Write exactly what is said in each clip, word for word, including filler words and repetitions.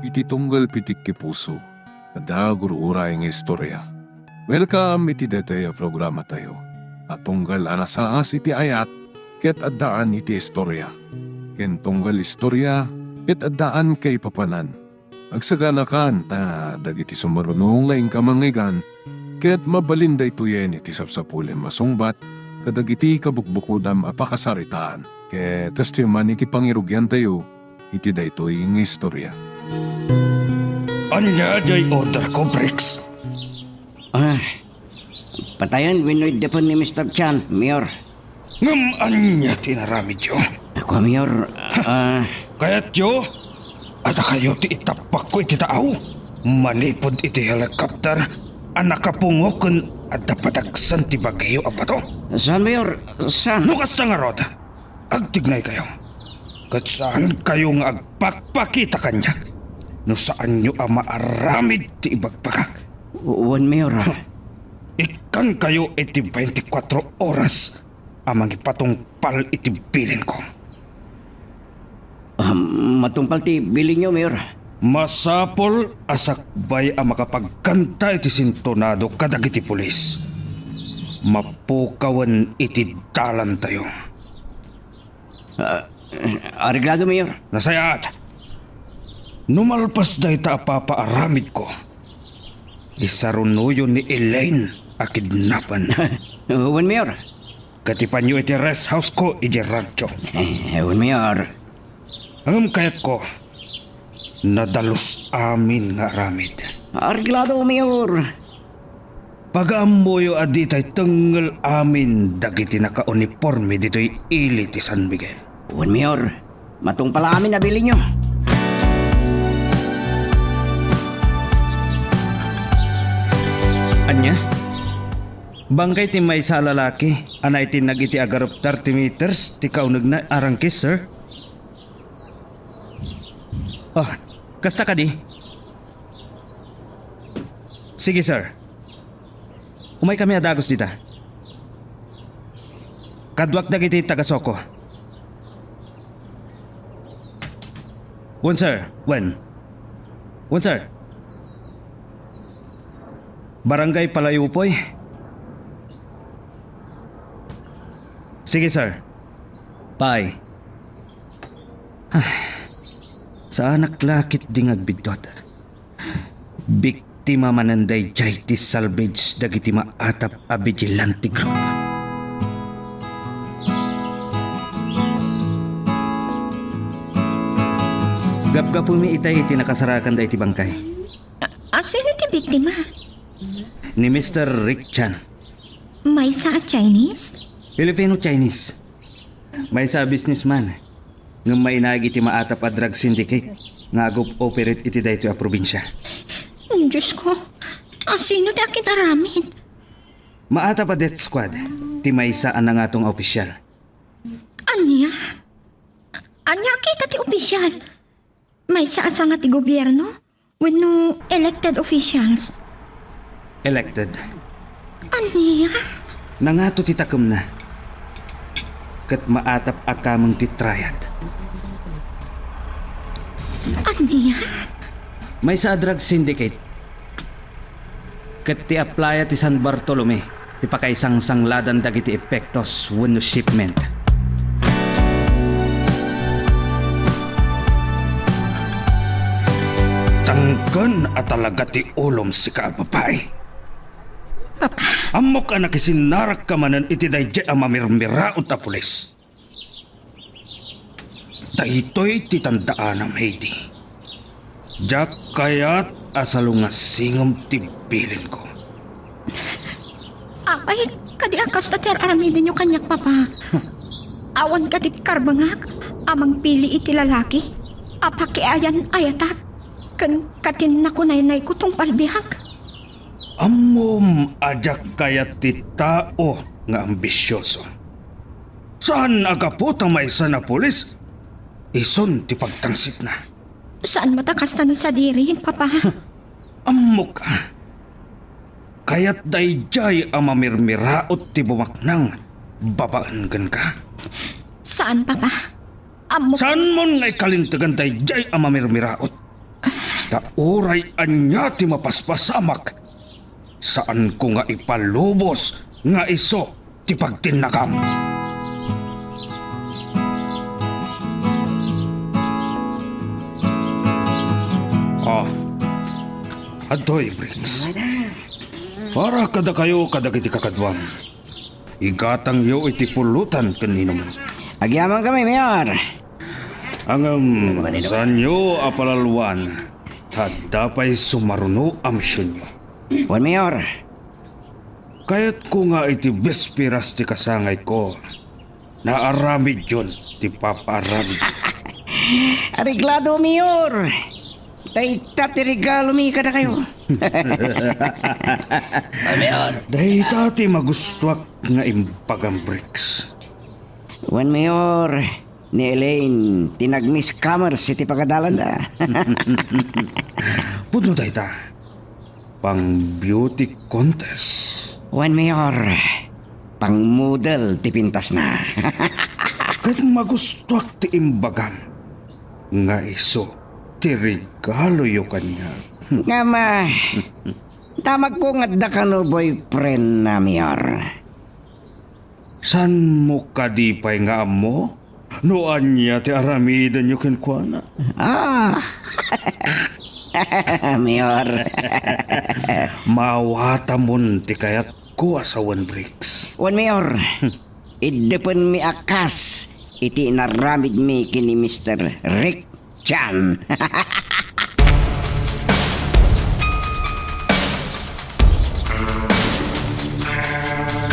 iti tunggal pitikki puso, adda gur-uray nga istorya. Welcome iti daytoy a programatayo a tunggal a nasaas iti ayat ket addaan iti istorya, ken tunggal istorya ket addaan kaipapanan. Agsaganakan ta dagiti sumaruno nga inka mangngeggan ket mabalin daytoyen iti sapsapulem a sungbat kadagiti kabukbukodam a pakasaritaan ket testimony iti pangirugiantayo iti daytoy nga istorya. Ania diay order ko, Briggs? Ah, patayen wenno iddepen ni Mister Chan, Mayor. Ngem ania ti inaramidyo? Ako, Mayor, ah, Kayatyo a dakayo ti itappakko iti taaw? Manipud iti helicopter a nakapungo ken adda padagsen ti bagyo a bato? Saan, Mayor? Saan? No kasta ngarud, agtignaykayo. Ket saankayo nga agpakpakita kaniak no saanyo a maaramid ti ibagbagak. Wen, Mayor, ah. Ikkankayo iti twenty-four oras a mangipatungpal iti bilinko. Ah, matungpal ti bilinyo, Mayor. Masapul a sakbay a makapagkanta iti sintonado kadagiti pulis. Mapukawen iti dalantayo. Ah, areglado, Mayor. Nasayaat. No malpas dayta a papaaramidko, isarunoyo ni Elaine a kidnapan. Wen, Mayor. Ket ipanyo iti rest house ko idiay rancho. Eh, wen, Mayor. Ngem kayatko, nadalus amin nga aramid. Areglado, Mayor. Pagaammoyo a ditay tengngel amin dagiti nakauniporme ditoy ili ti San Miguel. Wen, Mayor. Matungpal amin a bilinyo. Ania? Bangkay ti maysa a lalaki a naitinnag iti agarup thirty meters ti kaunegna a rangkis, sir. Oh, kasta kadi? Sige, sir. Umaykami a dagus dita. Kaduak dagiti taga-SOCO. Wen, sir. Wen. Wen, sir. Barangay Palayupoy. Sige, sir. Bye. Ay, saanak la ketdi nga agbiddut. Biktima manen daydiay ti salvage dagiti maatap a vigilante group. Gapgapumi itay iti nakasarakan daydi bangkay. A, a, sino ti biktima? Ni Mister Rick Chan. Maysa a Chinese? Filipino-Chinese. Maysa a businessman. Ngem mainaig iti maatap a drug syndicate nga ag-operate iti daytoy a probinsia. Diyos ko, a, sino ti akinaramid? Maatap a death squad ti maysa a nangato nga opisyal. Ania? Ania a kita ti opisyal? Maysa a sanga ti gobierno? Wenno elected officials? Elected. Ania? Nangato ti takemna. Ket maatap a kameng ti triad. Ania? Maysa a drug syndicate. Ket ti aplaya ti San Bartolome ti pakaisangsanglatan dagiti epektos wenno shipment. Tangken a talaga ti ulom, sika a babai. Papa. Ammok a nakisinnarakka manen iti daydiay a mamirmiraot a pulis. Daytoy ti tandaanam, Heidi. Diak kayat a salungasingem ti bilinko. Apay, kadi a kasta ti ar-aramidenyo kaniak, Papa? Awan kadi karbengak a mangpili iti lalaki a pakiayan-ayatak ken katinnakunaynayko tungpal biag? Ammom a diak kayat ti tao nga ambisioso. Saan a gapu ta maysa a pulis, isun ti pagtangsitna. Saan met a kasta ni Sadiri, Papa? Ammok a. Kayat daydiay a mamirmiraot ti bumaknang babaen kenka? Saan, Papa. Ammok. Saanmon nga ikalintegan daydiay a mamirmiraot. Ta uray ania ti mapaspasamak, saanko nga ipalubos nga isu ti pagtinnagam. Ah, adtoy, Briggs. Para kadakayo kadagiti kakaduam. Igatangyo iti pulutan ken inumen. Agyamankami, Mayor. Ngem, saanyo a palalwan, ta adda pay sumaruno a misionyo. Wen, Mayor. Kayatko nga iti bisperas ti kasangayko, naaramidyon ti papaaramid. Areglado, Mayor. Dayta ti regalomi kadakayo. Dayta ti magustuak nga imbagam, Briggs. Wen, Mayor, ni Elaine ti nag-Miss Commerce iti pagadalanda. Pudno dayta. Pang-beauty contest. Wen, Mayor, pang-model ti pintasna. Ket magustuak ti imbagam nga isu ti regaloyo kaniak. Ngem, ah, damagko nga adda kano boyfriend na, Mayor. Saanmo kadi pay nga ammo no ania ti aramidenyo kenkuana? Ah. Mayor. Maawatamon ti kayatko a sawen, Briggs. Wen, Mayor. Iddepenmi a kas iti inaramidmi ken ni Mister Rick Chan.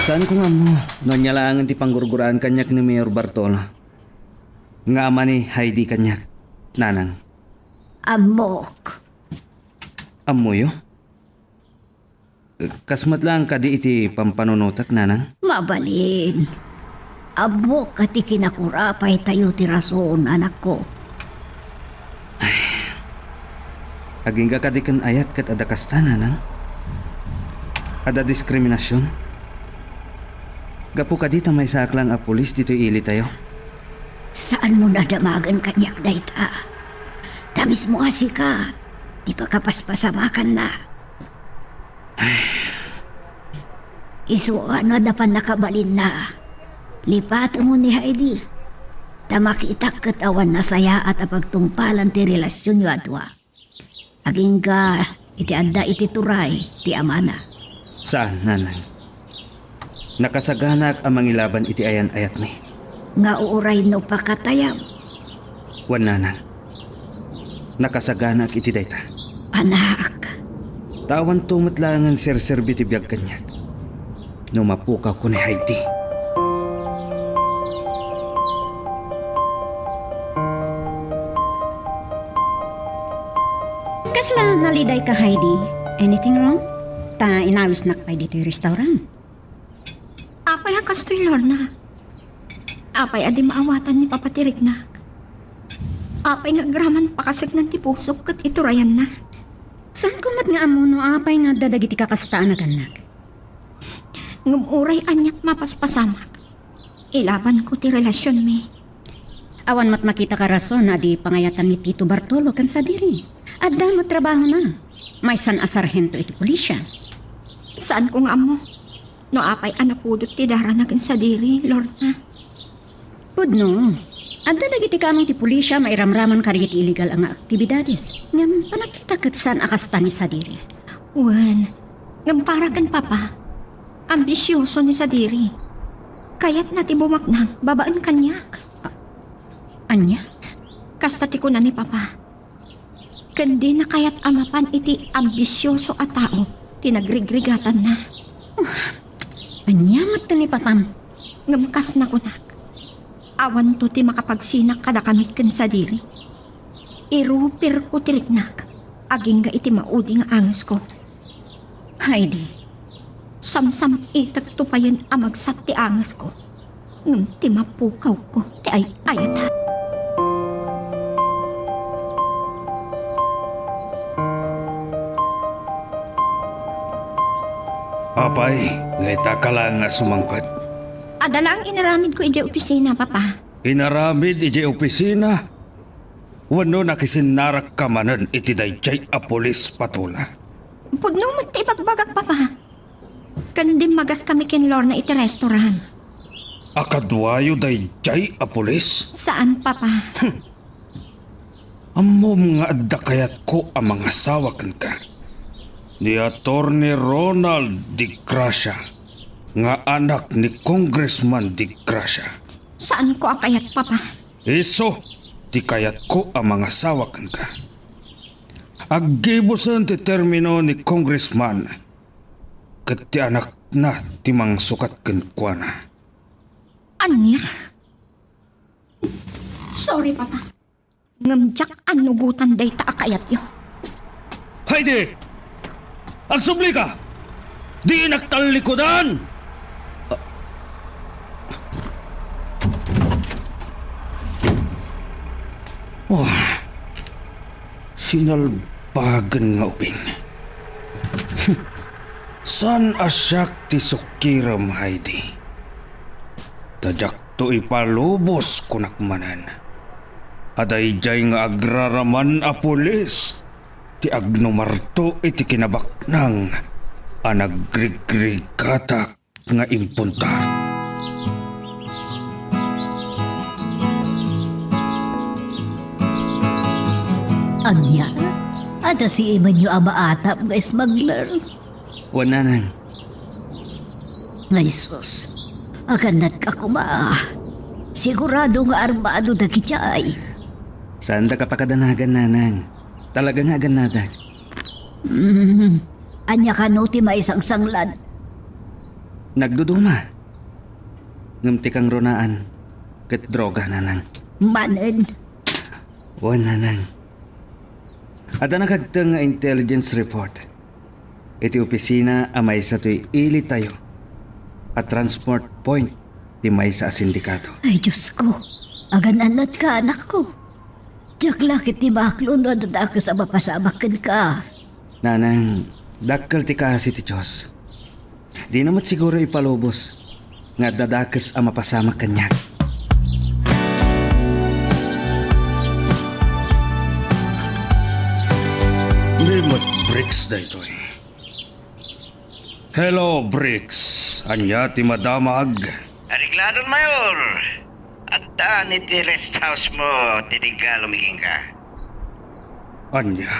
Saanko nga ammo no ania laengen ti panggurguraan kaniak ni Mayor Bartolo nga ama ni Heidi kaniak, Nanang. Ammok. Ammoyo? Kas met laeng kadi iti pampanunotek, Nanang? Mabalin. Ammok a ti kinakurapaytayo ti rason, anakko. Agingga kadi ken ayat ket adda kasta, Nanang? Adda diskriminasion? Gapu kadi ta maysaak laeng a pulis ditoy ilitayo? Saanmo nadamagen kaniak dayta? Ta mismo a sika ti pakapaspasamakanna. Isu a no adda pannakabalinna, lipatemon ni Heidi, ta makitak ket awan nasayaat a pagtungpalan ti relasionyo a dua. Agingga iti adda iti turay ti amana. Saan, Nanang. Nakasaganaak a mangilaban iti ayan-ayatmi. Nga uray no pakatayam. Wen, Nanang. Nakasaganaak iti dayta. Anak. Ta awanto met laengen serserbi ti biag kaniak no mapukawko ni Heidi. Kasla nalidayka, Heidi? Anything wrong? Ta inawisnak pay ditoy restaurant. Apay a kastoy, Lorna? Apay a di maawatan ni Papa ti riknak? Apay nga agraman pakaseknan ti pusok ket iturayanna? Saanko met nga ammo no apay nga adda dagiti kakasta a nagannak. Ngem uray aniat mapaspasamak, ilabanko ti relasionmi. Awan met makita a rason a di pangayatan ni Tito Bartolo ken sadiri. Adda met trabahona. Maysan a sarhento iti pulisya. Saanko nga ammo no apay a napudot ti darana ken sadiri, Lorna. Pudno. Adda dagiti kanong ti pulisya mairamraman kadagiti illegal a nga aktibidades. Ngem panagkita ket saan a kasta ni sadiri. Wen, ngem para ken Papa, ambisioso ni sadiri. Kayatna ti bumaknang babaen kaniak. A-, ania? Kasta ti kuna ni Papa. Ken dina kayat a mapan iti ambisioso a tao ti nagrigrigatanna. Ania met ti ni Papam? Ngem kas nakunak, awanto ti makapagsinak kadakami ken sadiri. Irupirko ti riknak agingga iti maudi nga angesko. Heidi, samsam-itekto payen a magsat ti angesko, ngem ti mapukawko ti ay-ayat. Apay, nga ita ka laeng nga sumangpet? Adda laeng inaramidko idiay opisina, Papa. Inaramid idiay opisina? Wenno nakisinnarakka manen iti daydiay a pulis, Patola? Pudno met ti ibagbagak, Papa. Ken dimmagaskami ken Lorna iti restaurant. A kaduayo daydiay a pulis? Saan, Papa. Ammom nga adda kayatko a mangasawa kenka. Ni Attorney Ronald Di Gracia, nga anak ni Congressman Di Gracia. Saanko a kayat, Papa. Isu ti kayatko a mangasawa kenka. Aggibusen ti termino ni Congressman, ket ti anakna ti mangsukat kenkuana. Ania? Sorry, Papa. Ngem diak annugotan dayta a kayatyo. Heidi! Agsublika! Dinak tallikudan! Oh, sinalbagen nga ubing. Saan a siak ti sukirem, Heidi. Ta diakto ipalubos, kunak manen. A daydiay nga agraraman a pulis ti agnumarto iti kinabaknang a nagrigrigatak nga impunta. Ania? Adda siimenyo a maatam nga smuggler? Wen, nanang. Ay sus, agannatka koma. Sigurado nga armado dagiti ay. Saandak a pakadanagan, nanang. Talaga nga agannadak. Mm, ania kano ti maisangsanglad? Nagduduma. Ngem ti kangrunaan, ket droga, nanang. Manen? Wen, nanang. Adda nakagteng nga intelligence report iti opisina a maysa toy ilitayo a transport point ti maysa a sindikato. Ay, Diosko, agan-annatka, anakko. Diak la ket ti maklo no adda dakes a mapasamak kenka. Nanang, dakkel ti kaasi ti Dios. Dina met siguro ipalubos nga adda dakes a mapasamak kaniak. Ni met Bricks daytoy. Hello, Bricks. Ania ti madamag? Arigladon, Mayor. Adda iti rest house mo ti regalo mi kenka. Ania?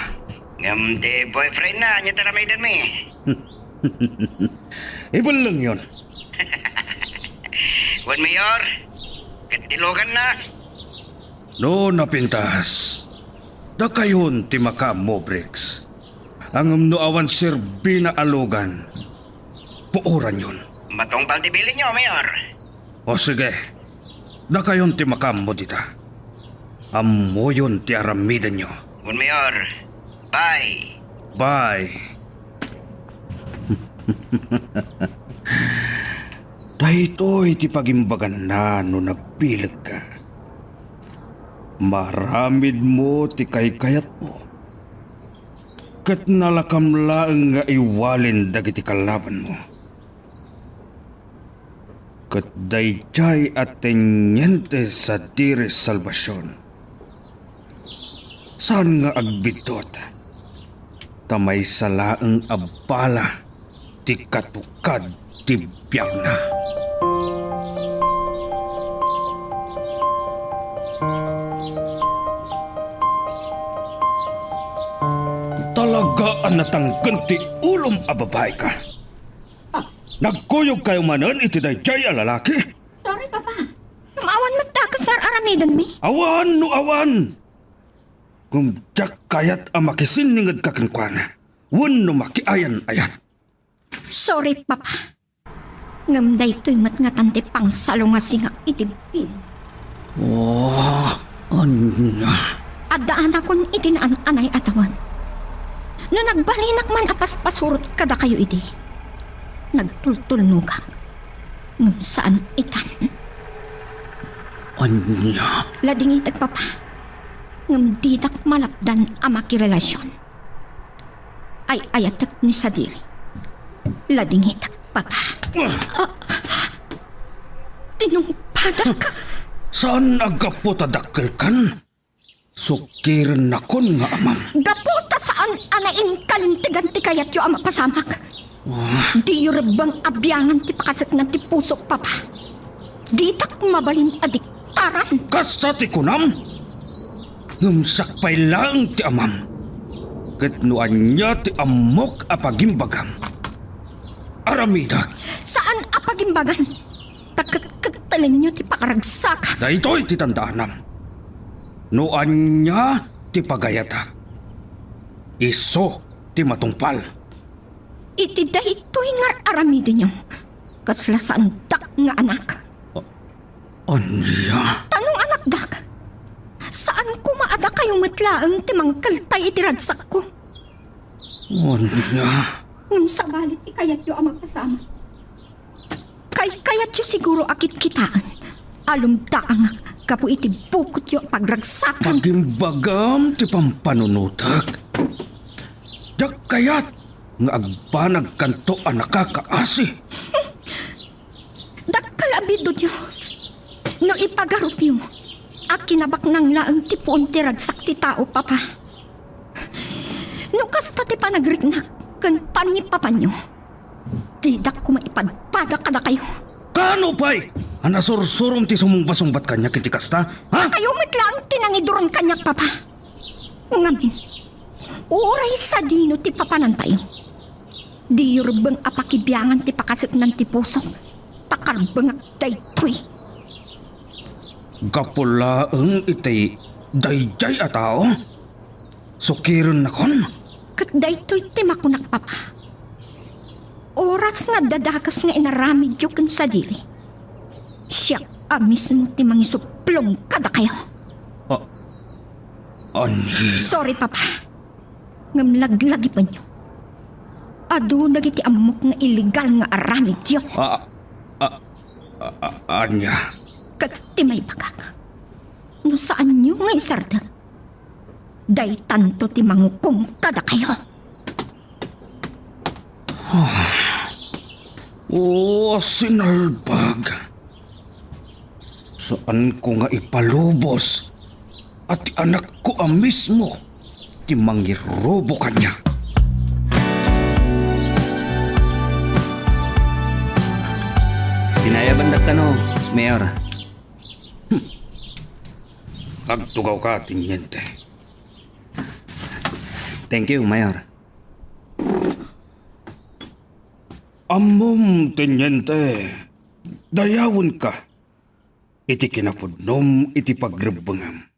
Ngem ti boyfriend na, ania ti aramidenmi? Ibellengyon. Wen, Mayor, ket ti loganna? No napintas, dakayon ti makaammo, Bricks. Ngem no awan serbina a logan, puoranyon. Matungpal ti bilinyo, Mayor. O sige, dakayon ti makaammo dita. Ammoyon ti aramidenyo. Wen, Mayor, bye. Bye. Daytoy ti pagimbaganna no nabilegka. Maaramidmo ti kaykayatmo, ket nalakam laeng nga iwalin dagiti kalabanmo. Ket daydiay a teniente sa Diri Salvacion, saan nga agbiddut, ta maysa laeng a bala ti katukad ti biagna. Talaga a natangken ti ulom a babaeka. Nagkuyogkayo manen iti daydiay a lalaki? Sorry, Papa. Ngem awan met dakes nga ar-aramidenmi. Awan no awan. Ngem diak kayat a makisinningedka kenkuana wenno makiayan-ayat. Sorry, Papa. Ngem daytoy met ngatan ti pangsalungasingak iti bilin. Oh, ania? Adda anakon iti naan-anay a tawen. No nagbalinak man a paspasurot kadakayo idi, nagtultulnogak. Ngem saan itan. Ania? Ladingitek, Papa. Ngem didak malapdan a makirelasion. Ay-ayatek ni sadiri. Ladingitek, Papa. Ah, tinungpadak. Saan a gapu ta dakkelkan? Sukirennakon nga amam. Gapu ta saan a nainkalintegan ti kayatyo a mapasamak. Ah. Diyo rebbeng a biangan ti pakaseknan ti pusok, Papa. Ditak mabalin a diktaran. Kasta ti kunam? Ngem siak pay laeng ti amam. Ket no ania ti ammok a pagimbagam, aramidek. Saan a pagimbagan? Ta ketkettelenyo ti pakaragsakan. Daytoy ti tandaanam. No ania ti pagayatak, isu ti matungpal. Iti daytoy nga ar-aramidenyo, kasla saandak nga anak. A-, ania? Ta no anakdak, saan koma a dakayo met laeng ti mangkeltay iti ragsakko. Ania? Ngem sabali ti kayatyo a mapasamak. Kaykayatyo siguro a kitkitaen a lumdaangak gapu iti bukotyo a pagragsakan. Pagimbagam ti pampanunotek. Diak kayat nga agbanagkanto a nakakaasi. Dakkel a biddutyo. No ipagarupyo a kinabaknang laeng ti puon ti ragsak ti tao, Papa. No kasta ti panagriknak ken panangipapanyo, didak koma ipadpada kadakayo. Kaano pay a nasursurom ti sumumbasungbat kaniak iti kasta, ha? Dakayo met laeng ti nangiduron kaniak, Papa. Ngamin, uray sadino ti papanantayo, diyo rebbeng a pakibiangan ti pakaseknan ti pusok, ta karbengak daytoy. Gapu laeng iti daydiay a tao, sukirennakon. Ket daytoy ti makunak, Papa. Oras nga adda dakes nga inaramidyo ken sadiri, siak a mismo ti mangisuplong kadakayo. A-, ania? Sorry, Papa. Ngem laglagipenyo. Adu dagiti ammok nga illegal nga aramidyo. A-, a-, a-, a-, ania? Ket ti maibagak, no saanyo nga isardeng, daytanto ti mangukom kadakayo. O, sinalbag. Saanko nga ipalubos a ti anakko a mismo ti mangirubo kaniak. Pinayabandak kano, Mayor. Hmm. Agtugawka, Teniente. Thank you, Mayor. Ammom, Teniente, dayawenka iti kinapudnom iti pagrebbengam.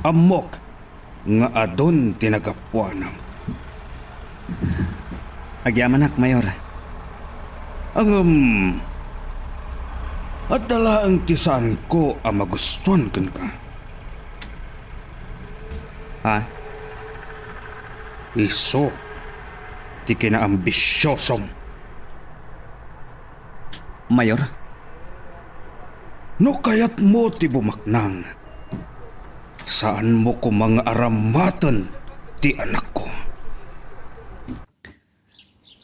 Ammok nga adun ti nagapuanam. Agyamanak, Mayor. Ngem, adda laeng ti saanko a magustuan kenka. Ha? Isu ti kinaambisiosom. Mayor? No kayatmo ti bumaknang, saanmo koma nga aramaten ti anakko.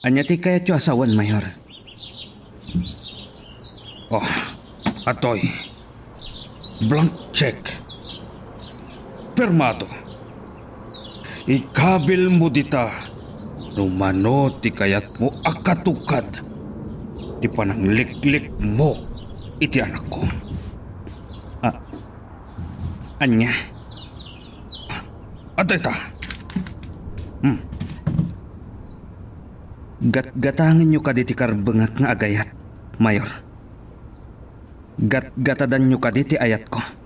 Ania ti kayatyo a sawen, Mayor? Oh, atoy. Blank check. Pirmado. Ikabilmo dita no mano ti kayatmo a katukad ti panangliklikmo iti anakko. A-, ania? Adda ita. Hmm. Gatgatangenyo kadi ti karbengak nga agayat, Mayor? Gatgatadanyo kadi ti ayatko?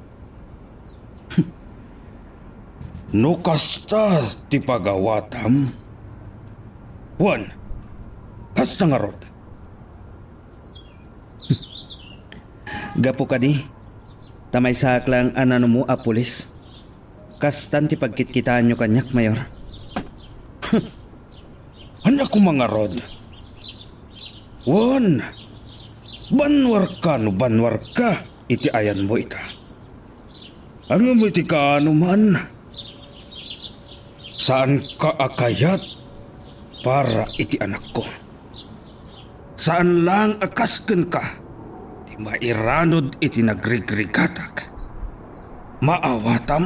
No kasta ti pagawatam, wen, kasta ngarud. Gapu kadi, ta maysaak laeng a nanumo a pulis. Kastan ti pagkitkitaanyo kaniak, Mayor. Ania koma ngarud? Wen, banwarka no banwarka iti ayanmo ita. Ngem iti kaano man, saanka a kayat para iti anakko. Saan laeng a kas kenka ti mairanud iti nagrigrigatak. Maawatam?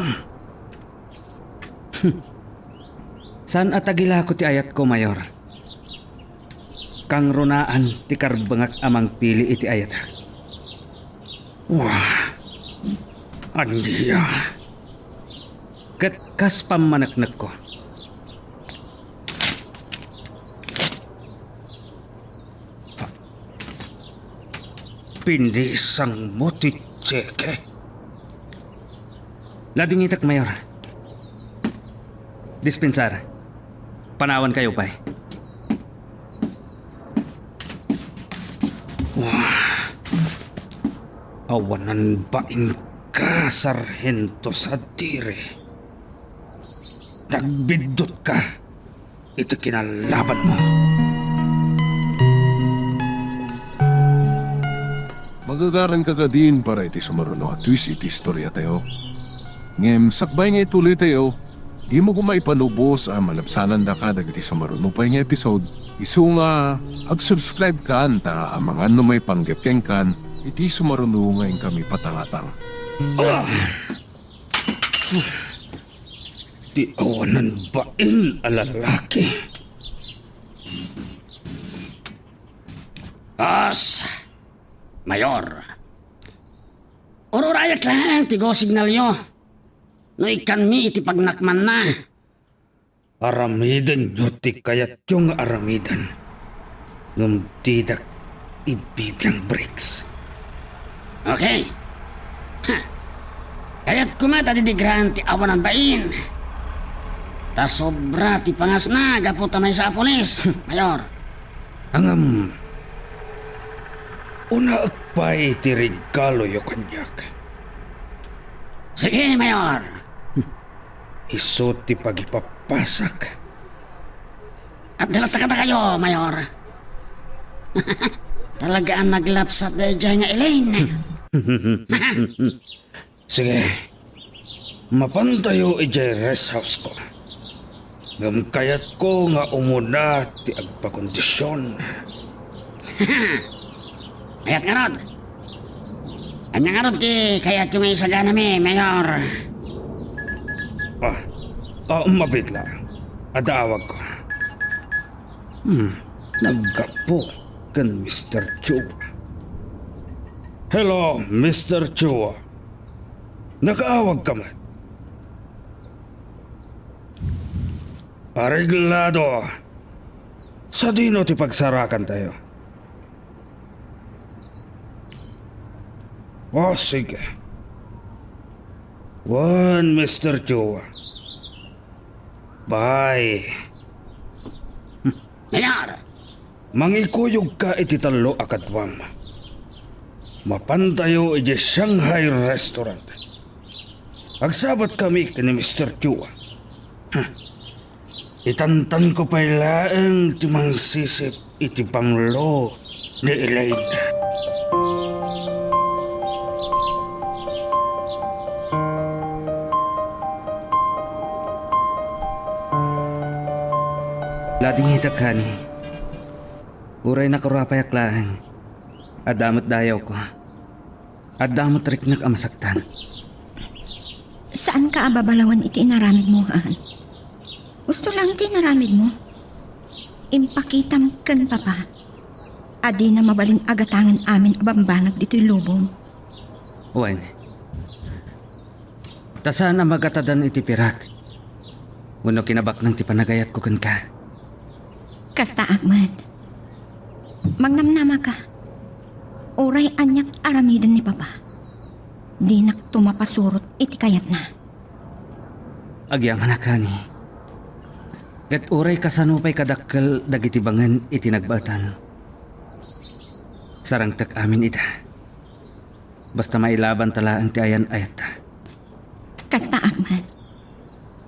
Saan a tagilako ti ayatko, Mayor. Kangrunaan ti karbengak a mangpili iti ayatek. Wah, ania? Ket kas pammaneknekko. Pinisangmo ti tseke? Ladingitek, Mayor. Dispensar. Panawankayo pay. Wah. Awanan bainka, Sarhento Sadire. Nagbiddutka iti kinalabanmo. Magagaranka kadin para iti sumaruno a twist iti istoriatayo. Ngem sakbay nga ituloytayo, dimo koma ipanubos a malabsanandaka dagiti sumaruno pay nga episode, isu nga ag-subscribe kan ta amangan no maipanggep kenkan iti sumaruno nga inkami patangatang. Ah! Ti awanan bain a lalaki. As, Mayor. Ururayek laeng ti go signalyo no ikkanmi iti pagnakmanna. Aramidenyo ti kayatyo nga aramiden, ngem didak ibibiang brakes. Okay. Ha. Kayatko met a didigraan ti awanan bain. Ta sobra ti pangasna gapu ta maysa a pulis, Mayor. Ngem, unaek pay ti regaloyo kaniak. Sige, Mayor. Isu ti pagipappasak. Adda latta kadakayo, Mayor. Talaga a naglapsat daydiay nga Elaine. Sige. Mapantayo idiay rest house ko. Ngem kayatko nga umuna ti agpakondision. Kayat ngarud. Ania ngarud ti kayatyo nga isaganami, Mayor? Ah, ah, mabitla. Adda awagko. Hmm, naggapu ken Mister Chu. Hello, Mister Chu. Nakaawagka met? Areglado. Sadino ti pagsarakantayo? O, sige. Wen, Mister Chu. Bye. Mayor! Mangikuyogka iti tallo a kaduam. Mapantayo idiay Shanghai Restaurant. Agsabatkami ken ni Mister Chu. Itantanko pay laeng ti mangsisip iti banglo ni Elaine. Ladingitek, honey. Uray nakurapayak laeng, adda met dayawko. Adda met riknak a masaktan. Saanka a babalawen iti inaramidmo, han? Husto laeng ti inaramidmo. Impakitam ken Papa a dina mabalin a gatangen amin a bambanag ditoy lubong. Wen, ta saan a magatadan iti pirak wenno kinabaknang ti panagayatko kenka. Kastaak met. Mangnamnamaka. Uray aniak aramiden ni Papa, dinakto mapasurot iti kayatna. Agyamanak, honey. Ket uray kasano pay kadakkel dagiti bangen iti nagbaetan, sarangtek amin ida. Basta mailabanta laeng ti ayan-ayatta. Kastaak met.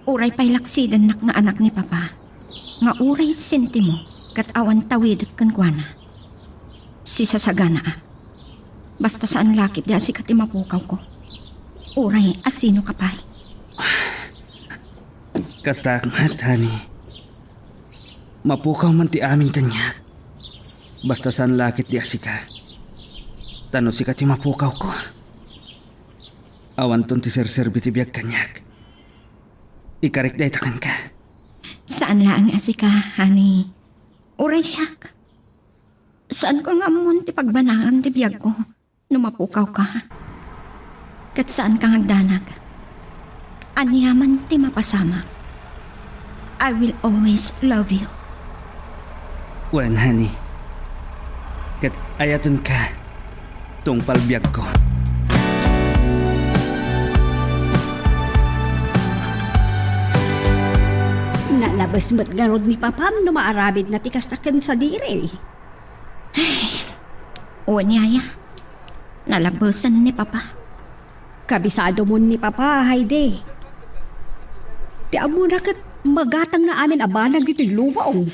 Uray pay laksidennak nga anak ni Papa, nga uray sentimo ket awan tawidek kenkuana, sisasaganaak. Basta saan la ketdi a sika ti mapukawko. Uray a sinoka pay. Kastaak met, honey. Mapukaw man ti amin kaniak. Basta saan la ketdi a sika. Ta no sika ti mapukawko, Awanton ti serserbi ti biag kaniak. Ikarik dayta kenka. Saan laeng a sika, honey. Uray siak. Saanko nga ammon ti pagbanagan ti biagko no mapukawka. Ket saanka nga agdanag. Aniaman ti mapasamak. I will always love you. Wen, honey. Ket ayatenka. Tungpal biagko. Nalabes met ngarud ni Papam no maaramidna ti kasta ken sadiri. Ay, wen, Yaya. Nalabesen ni Papa. Kabisadomon ni Papa, Heidi. Ti ammona ket magatangna amin a banag ditoy lubong.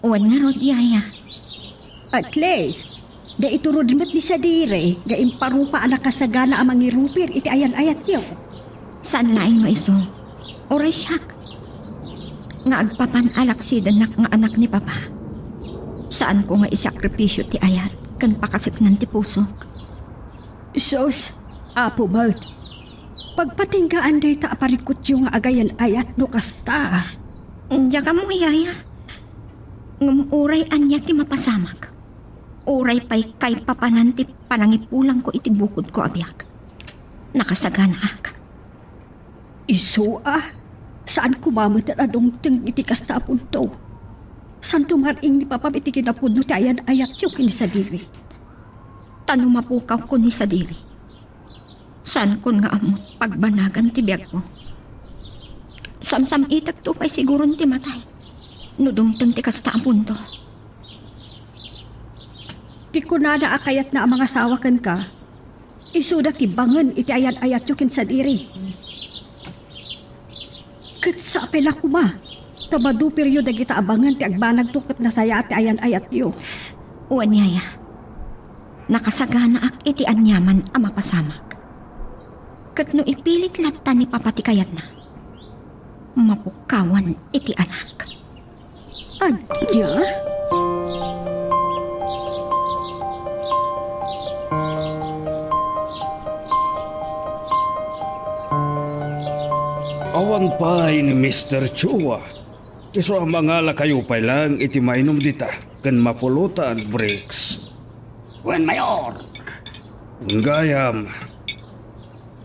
Wen ngarud, Yaya. At least, naiturod met ni sadiri nga imparupa a nakasagana a mangirupir iti ayan-ayatyo. Saan laeng nga isu, uray siak, nga agpapan a laksidennak nga anak ni Papa. Saanko nga isakripisio ti ayat ken pakaseknan ti pusok. Sus, Apo met, pagpatinggaan dayta a parikutyo nga agayan-ayat no kasta. Diak ammo, Yaya. Ngem uray ania ti mapasamak, uray pay kaipapanan ti panangipulangko iti bukodko a biag, nakasaganaak. Isu a, saan koma met a dumteng iti kasta a punto. Saanto mar-ing ni Papam iti kinapudno ti ayan-ayatyo ken ni sadiri. Ta no mapukawko ni sadiri, saankon nga ammon pagbanagan ti biagko. Samsam-itekto pay siguron ti matay no dumteng ti kasta a punto. Ti kunana a kayatna a mangasawa kenka, isuda ti bangen iti ayan-ayatyo ken sadiri. Ket sapay la koma ta madupiryo dagita a bangen ti agbanagto ket nasayaat ti ayan-ayatyo. Wen, Yaya. Nakasaganaak iti aniaman a mapasamak. Ket no ipilit latta ni Papa ti kayatna, mapukawan iti anak. Ania? Awan pay ni Mister Chua. Isu a mangalakayo pay laeng iti mainum dita ken mapulotan, Briggs. Wen, Mayor. Gayam,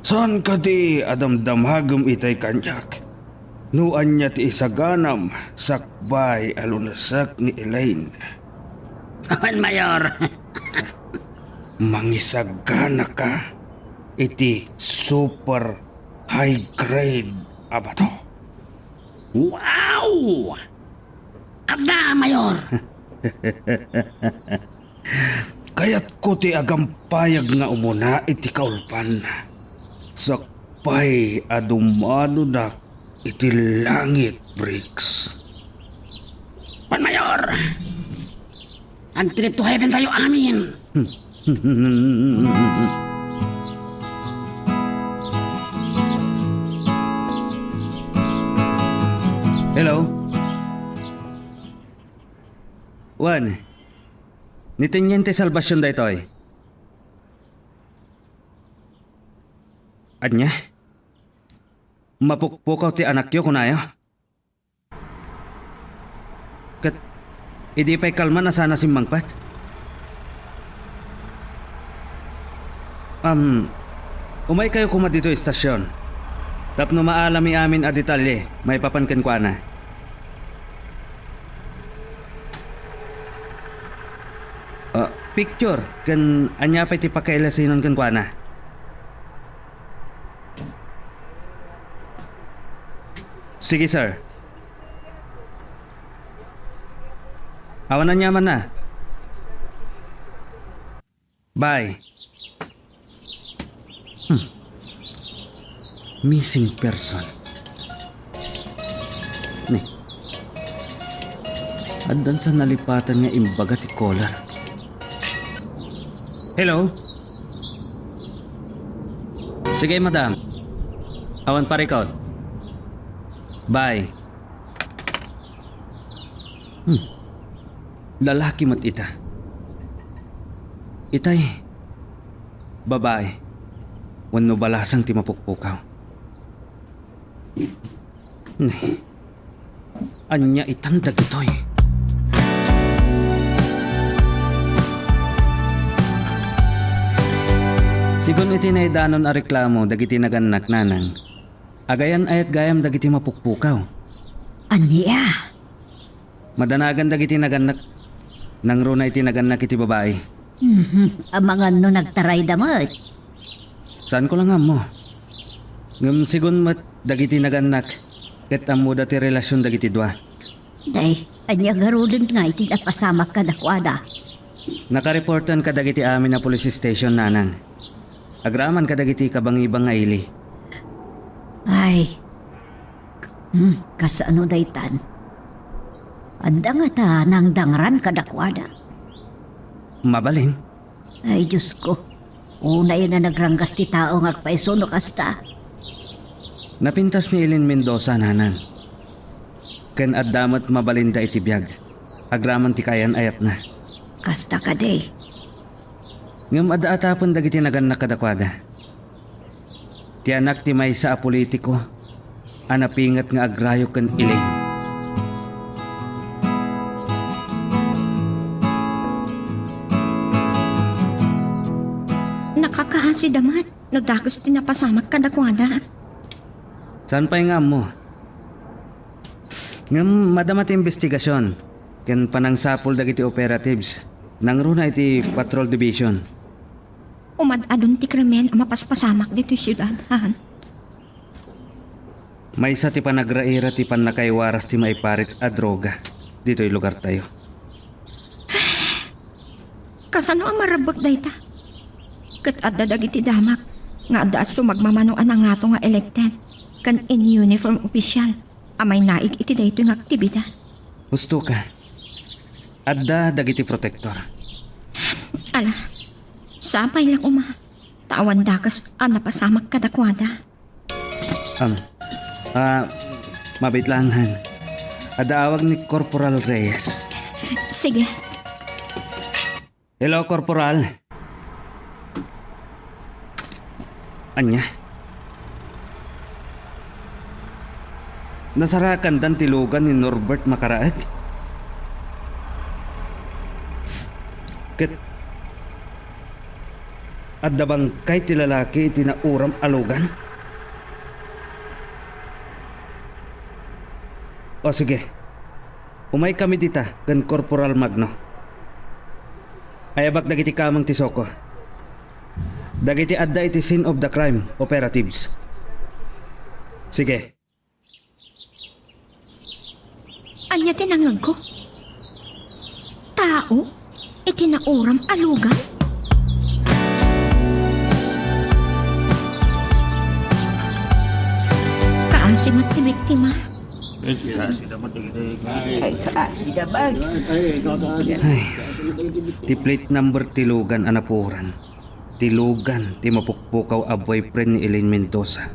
saan kadi a damdamagem itay kaniak? No ania ti isaganam sakbay a lunesek ni Elaine? Wen, Mayor. Mangisaganaka iti super high grade a bato. Wow! Adda, Mayor! Kayatko ti agampayag nga umuna iti kaulpan. Sakbay a dumanonak iti langit, Briggs. Pan Mayor! Ag-trip to heaven tayo amin! Hello? Wen, ni Teniente Salvacion daytoy. Ania? Mapukpukaw ti anakyo, kunayo? Ket idi pay kalman a sana simmangpet? Am, umaykayo koma ditoy estasion tapno maalami amin a detalye maipapan kenkuana. Ah, picture ken ania pay ti pakailasinan kenkuana. Sige, sir. Awan aniamanna. Bye. Hmm. Missing person. Ni. Addan sa nalipatan nga imbaga ti caller. Hello? Sige, madam. Awan parikot. Bye. Hmm. Lalaki met ita. Itay, babae. wenno balasang ti mapukpukaw. Ne, ania itan dagitoy? Sigun iti naidanon a reklamo dagiti nagannak, nanang, agayan-ayat gayam dagiti mapukpukaw. Ania? Madanagan dagiti nagannak. Nangruna iti nagannak iti babai. Mhm. Amangan no nagtarayda met. Saanko la nga ammo. Ngem sigun met dagiti nagannak, ket ammoda ti relasion dagiti dua. Day, ania ngaruden nga iti napasamak kadakuada? Nakareportan kadagiti amin a police station, nanang. Agraman kadagiti kabangibang nga ili. Ay. Hmm, kasano daytan? Adda ngata nangdangran kadakuada? Mabalin. Ay, Diosko. Unay a nagranggas ti tao nga agpayso no kasta. Napintas ni Eileen Mendoza, nanang. Ken adda met mabalinda iti biag, agraman ti kaayan-ayatna. Kasta kadi. Ngem adda atapen dagiti nagannak kadakuada. Ti anak ti maysa a politiko a napinget nga agrayo ken Elaine. Nakakaasida met no dakes ti napasamak kadakuada. Saan pay nga ammo? Ngem madama ti imbestigasion ken panangsapul dagiti operatives nangruna iti Patrol Division. Umad-adun ti krimen a mapaspasamak ditoy siudad, han? Maysa ti panagraira ti pannakaiwaras ti maiparit a droga ditoy lugartayo. Kasano a marebbek dayta? Ket adda dagiti damak nga adda a sumagmamano a nangato nga elected ken in uniform official a mainaig iti daytoy nga aktibidad. Husto ka. Adda dagiti protektor. Ala, sapay la koma ta awan dakes a napasamak kadakuada. Am, ah, mabit lang, han. Adda awag ni Corporal Reyes. Sige. Hello, Corporal. Ania? Nasarakandan ti lugan ni Norbert Makaraeg? Ket adda bangkay ti lalaki iti nauram a lugan? O sige, umaykami dita ken Corporal Magno. Ayabak dagiti kameng ti SOCO. Dagiti adda iti scene of the crime operatives. Sige. Ania ti nangngegko? Tao iti nauram a lugan? Kaasi met ti biktima. Ay, kaasi naman. Ay, ti plate number ti lugan a napuoran. Ti lugan ti mapukpukaw a boyfriend ni Elaine Mendoza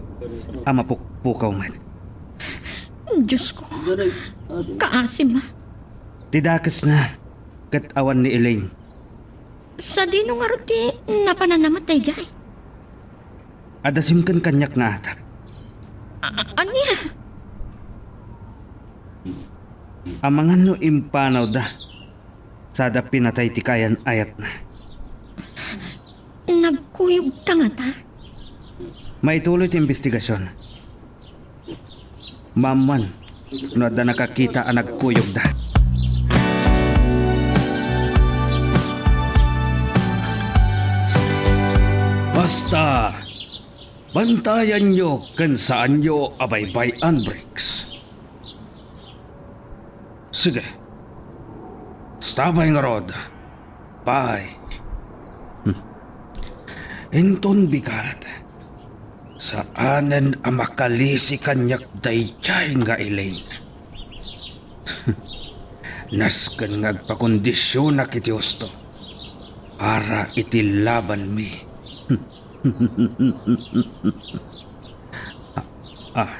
a mapukpukaw met. Diosko, kaasi met. Ti dakesna ket awan ni Elaine. Sadino ngarud ti napananna met daydiay? Adda simken kaniak nga atap. A-, a-, ania? Amangan no impanawda sada pinatay ti kaayan-ayatna. Nagkuyogta ngata? Maituloy ti imbestigasion. Maammuan no adda nakakita a nagkuyogda. Basta, bantayanyo ken saanyo a baybay-an, Briggs. Sige. Stabay ngarud. Bye. Hmm. Inton bigat, saanen a makalisi kaniak daydiay nga Elaine. Nasken nga agpakondisionak iti husto para iti labanmi. Ah, ah.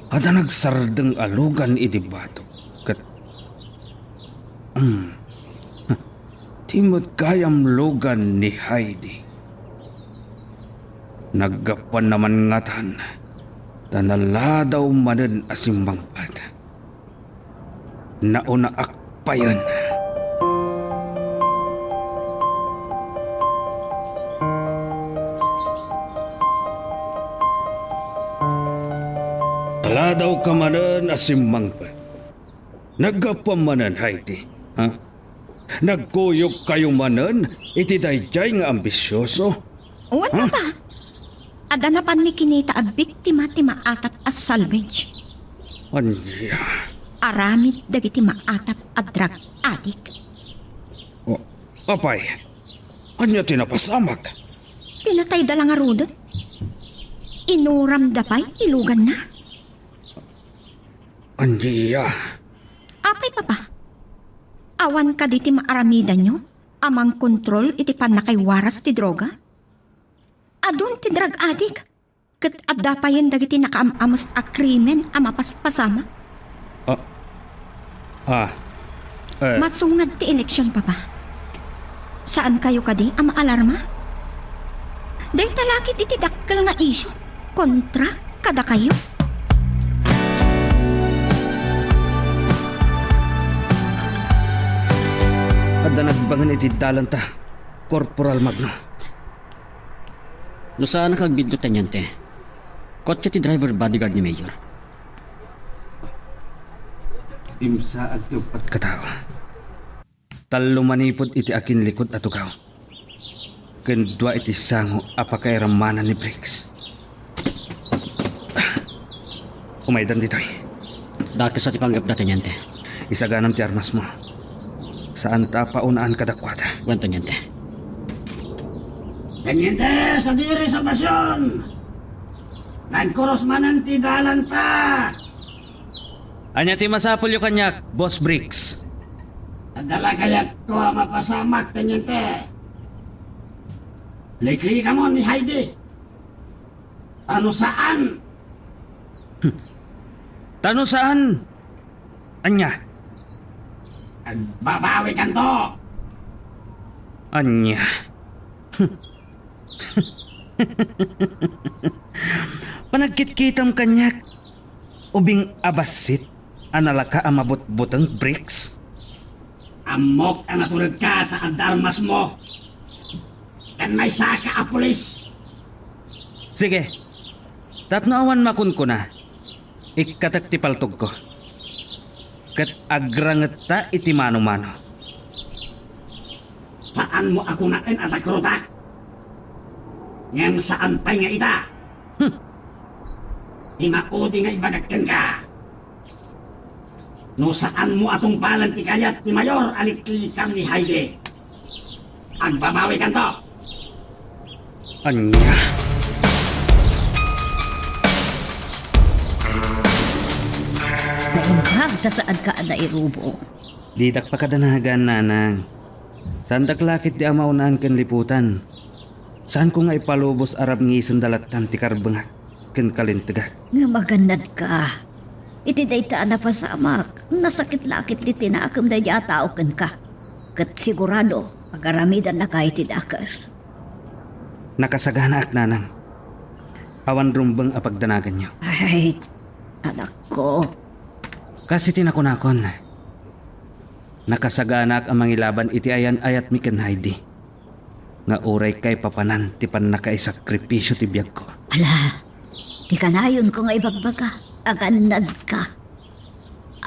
Adda nagsardeng a lugan idi batok ket, hmm, ti met gayam lugan ni Heidi. Naggapuanna man ngatan, ta naladaw manen a simmangpet. Naunaak payen. Naladaw ka manen a simmangpet. Naggapuam manen, Heidi, ha? Nagkuyogkayo manen iti daydiay nga ambisioso? Wen, Papa. Adda napanmi kinita a biktima ti maatap a salvage. Ania? Aramid dagiti maatap a drug addict. O, apay, ania ti napasamak? Pinatayda la ngaruden. Inuramda pay ti luganna. Ania? Apay, Papa? Awan kadi ti maaramidanyo a mangkontrol iti pannakaiwaras ti droga? Adun ti drug addict, ket adda payen dagiti nakaam-amos a krimen a mapaspasamak. Ah. Ah. Eh. Masungad ti eleksion, Papa. Saankayo kadi a maalarma? Dayta la ket iti dakkel nga isyu kontra kadakayo. Adda nagbangen iti dalanta, Corporal Magno. No saan a kagbiddo, Teniente. Kotse ti driver bodyguard ni Mayor. Dimsaag ti uppat ka tao. Tallo manipud iti akinlikud a tugaw. Ken dua iti sango a pakairammanan ni Briggs. Umaydan ditoy. Dakes a ti panggepda, Teniente. Isaganam ti armasmo. Saanta a paunaan kadakuada. Wen, Teniente. Teniente, sadiri sa pasion! Nagkurus manen ti dalanta! Ania ti masapulyo kaniak, Boss Briggs? Adda la kayatko a mapasamak, Teniente. Liklikamon ni Heidi. Ta no saan. Hmm. Ta no saan? Ania? Agbabawikanto. Ania? Panagkitkitam kaniak, ubing a bassit a nalaka a mabutbuteng, Briggs? Ammok a naturedka ta adda armasmo. Ken maysaka a pulis. Sige. Tapno awan makunkuna, ikkatek ti paltogko. Ket agrangetta iti mano-mano. Saanmo a kunaen a takrotak? Ngem saan pay nga ita? Hmm. Ti maudi nga ibagak kenka. No saanmo a tungpalen ti kayat ni Mayor a liklikam ni Heidi, agbabawikanto. Ania? Naimbag ta saanka a nairubo. Didak pakadanagan, nanang. Saandak la ketdi a maunaan ken liputan. Saanko nga ipalubos a rabngisenda lattan ti karbengak ken kalintegak. Ngem agannadka. Iti dayta a napasamak, nasakit la ketdi ti nakem daydi a tao kenka. Ket sigurado, pagaramidannaka iti dakes. Nakasaganaak, nanang. Awan rumbeng a pagdanaganyo. Ay, anakko. Kas iti nakunakon, nakasaganaak a mangilaban iti ayan-ayatmi ken Heidi, nga uray kaipapanan ti pannakaisakripisio ti biagko. Ala, ti kanayonko nga ibagbaga, agannadka.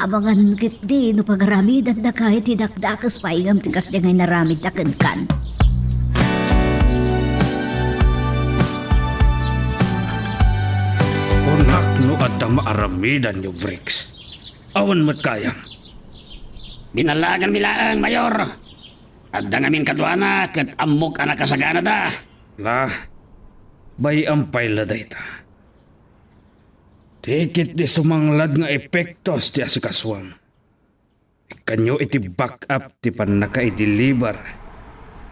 Amangan ketdi no pagaramidannaka iti dakdakes pay ngem ti kasdiay nga inaramidda kenkan. Kunak no adda maaramidanyo, Briggs. Awan met kayam. Binallaganmi laeng, Mayor. Adda ngamin kaduana ket ammok a nakasaganada. La, bay-am pay la dayta. Ti ketdi sumanglad nga epektos ti asikasuam. Ikkanyo iti back-up ti pannakaideliver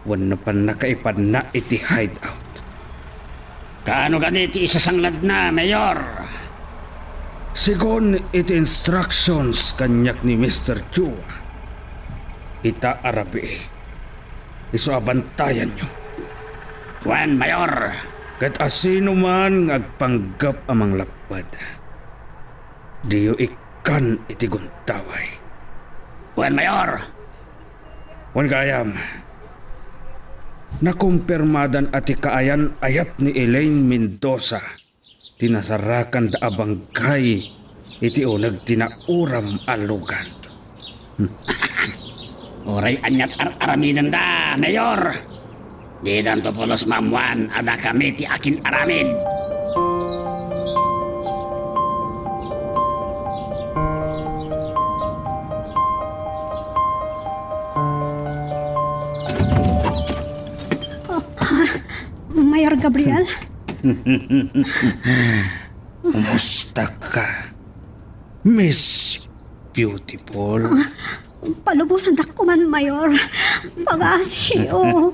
wenno pannakaipanna iti hideout. Kaano kadi ti isasangladna, Mayor? Segun iti instructions kaniak ni Mister Chua, ita a rabii, isu a bantayanyo. Wen, Mayor. Ket asinoman nga agpanggep a manglapped, diyo ikkan iti guntaway. Wen, Mayor. Wen gayam, nakumpirmadan a ti kaayan-ayat ni Elaine Mendoza ti nasarakanda a banggay iti uneg ti nauram a lugan. Uray ania't ar-aramidenda, Mayor, didanto pulos maammuan a dakami ti akin-aramid. Mayor Gabriel? Kumusta ka, Miss Beautiful? Ah, palubosandak koman, Mayor. Pangasiyo.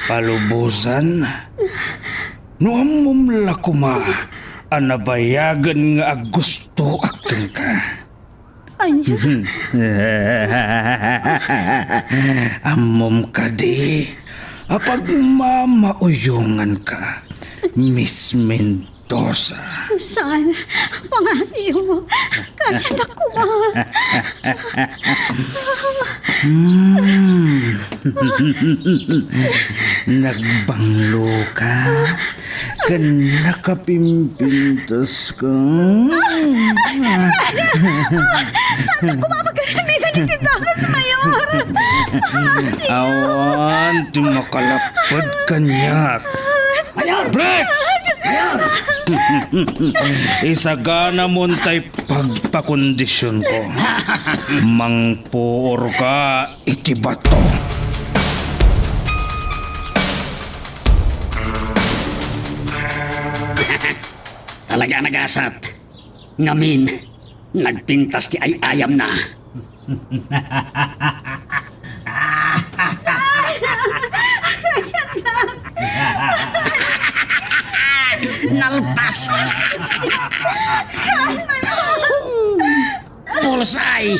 Palubosan? No ammom la koma a nabayagen nga agustoak kenka. Ania? Ammom kadi a pagmamauyonganka, Miss Mendoza? Saan? Pangasiyo. Kasiandak koma. Hmm. Nagbanglo ka? Ken nakapimpintas ka. Saan? Saan koma pagkaramidan iti dagas, Mayor? Awan ti makalapped kaniak. Mayor! Break! Mayor! Isaganamon tay pagpakondisionko. Mangpuor ka iti bato. Talaga a nagasat. Ngamin, nagpintas ti ay-ayamna. Nalpas! Bullseye!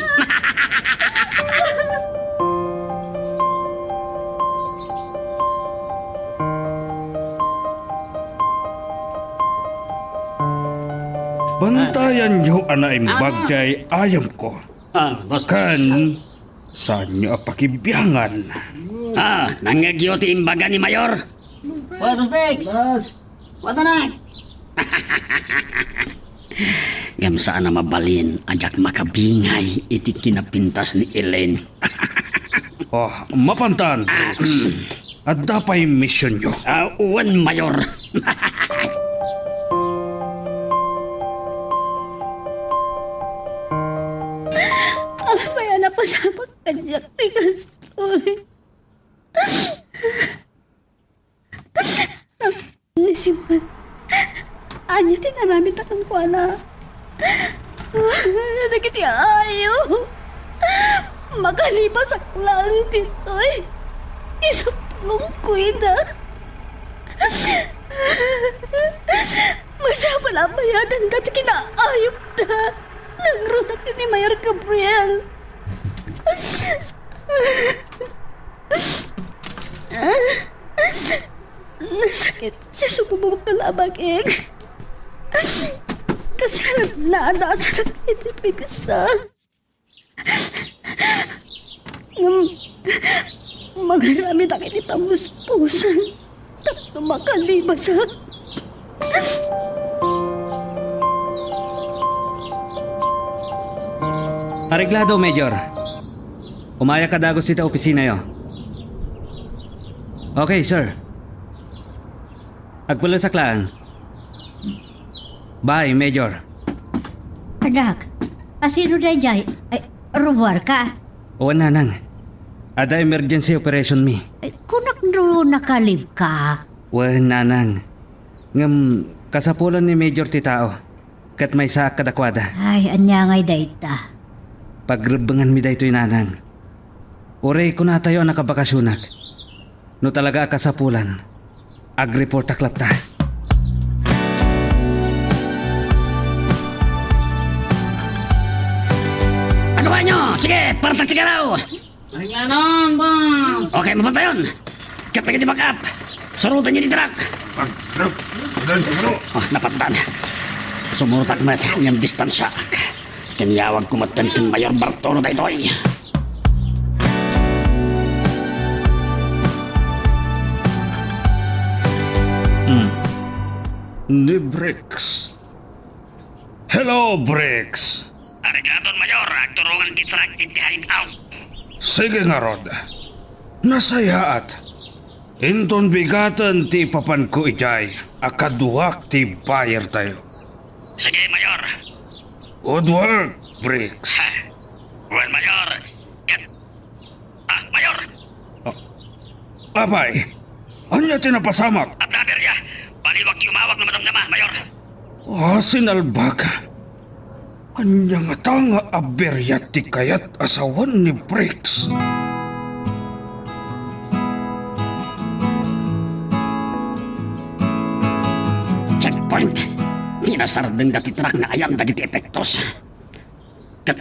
Bantayanyo a naimbag Ah. ti ay-ayamko. Ah, boss. Ken, saanyo a pakibiangan. Ah, nangngegyo ti imbaga ni Mayor? Boss Bex! Boss! Wata na! Ngem saan a mabalin a diak makabingay iti kinapintas ni Elaine. Oh, mapantan, Brooks. Adda pay misionyo? Ah, wen, Mayor. Apay a napasamak kaniak ti kastoy? Ni Simon, ania ti inaramidna kenkuana? Dagiti ayo, makalibasak laeng ditoy. Isutlongko ida. Masapul a bayadanda ti kinaayupda. Nangrunak ni Mayor Gabriel. Nasakit ti sumubok nga labakek. Kasla nadadasanak iti pigsa. Ngem, mangaramidak iti pamuspusan tapno makalibasak. Areglado, Major. Umayak a dagus ita opisinayo. Okay, sir. Agpullesak laeng. Bye, Major. Anak, asino daydiay? Ay, ruar ka? Wen, nanang. Adda emergency operation mi. Ay, kunak no nakalib ka? Wen, nanang. Ngem, kasapulan ni Major ti tao. Ket maysaak kadakuada. Ay, ania ngay dayta? Pagrebbenganmi daytoy, nanang. Uray kunatayo a nakabakasionak. No talaga a kasapulan, agreportak latta. Agawanyo! Sige, partak ti garaw! Ay nga nun, boss! Okay, mapantayon! Ket dagiti backup, Surotenyo ti truck! Ah, napatdan. Sumurot met ngem distansiaak. Ken iyawagko met ken Mayor Bartolo daytoy. Hmm. Ni Bricks. Hello, Bricks. Arigaton, Mayor. Agturongan ti truck iti hideout. Sige ngarud. Nasayaat. Inton bigaten ti ipapanko idiay a kaduak ti buyer tayo. Sige, Mayor. Good work, Bricks. Well, Mayor. Ket, ah, Mayor! Ah, apay, ania ti napasamak? Adda aberya. Baliwak ti umawag no madamdama, Mayor. Ah, sinalbag. Ania ngata nga aberya ti kayat a sawen ni Bricks? Checkpoint! Pinasardengda ti truck nga ayan dagiti epektos. Ket,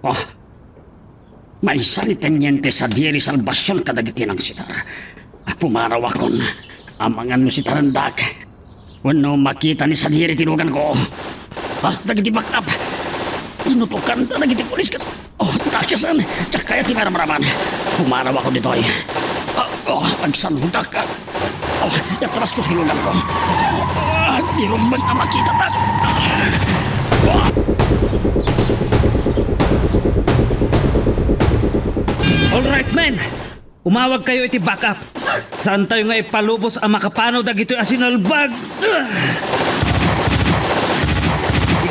oh, maysa ni Teniente Sadiri Salvacion kadagiti nangsitar. Pumanawakon. Amangan no sitarendak wenno makita ni Sadiri ti luganko. Ah, dagiti backup. Inutokanta dagiti pulis ket, oh, takasen. Diak kayat ti maramraman. Pumanawakon ditoy. Ah, oh, agsanhudak. Oh, iatras ko ti luganko. Ah, di rumbeng a makita. All right, men. Umawag kayo iti backup. Saan tayo nga ipalubos a makapanaw dagitoy a sinalbag?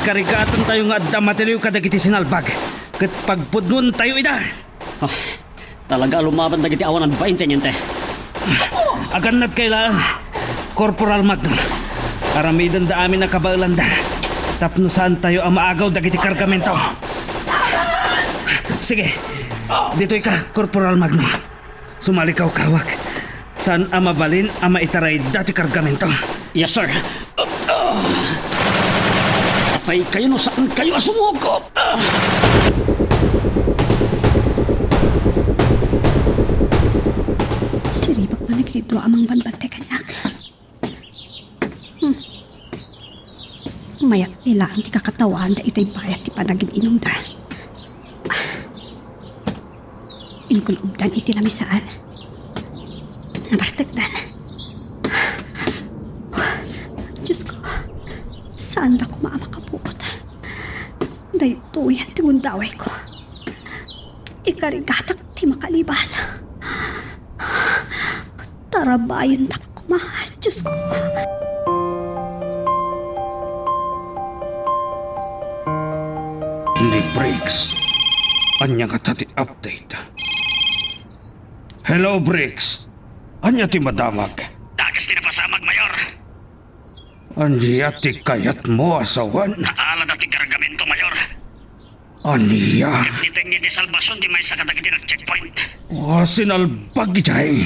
Ikarigatan tayo nga adda matiliw kadagiti sinalbag. Ket pagpudnoen tayo ida. Ah, talaga a lumaban dagiti awan agbain, Teniente. Agannad kay laeng, Corporal Magno. Aramidenda amin a kabaelanda tapno saan tayo a maagaw dagiti kargamento. Sige, ditoy ka, Corporal Magno. Sumalikawkawak. Saan a mabalin a maitarayda ti kargamento. Yes, sir. Patay kayo no saan kayo a sumukop. Siribak man dagiti dua a mangbantay kaniak. Hmm. Mayat ni laeng ti kakatawaanda itoy bayat ti panagin-inumda. Inkulobdan iti lamisaan. Nabartekdan. Diosko, saanda koma a makapuot. Daytoyen ti gundawayko. Ikarigatak ti makalibas. Tarabayendak koma, Diosko. Ni Briggs. Ania ngata ti update? Hello, Briggs. Ania ti madamag? Dakes ti napasamak, Mayor. Ania ti kayatmo a sawen? Naalada ti kargamento, Mayor. Ania? Ket ni Teniente Salvacion ti maysa kadagiti nag-checkpoint. Oh, sinalbag idiay.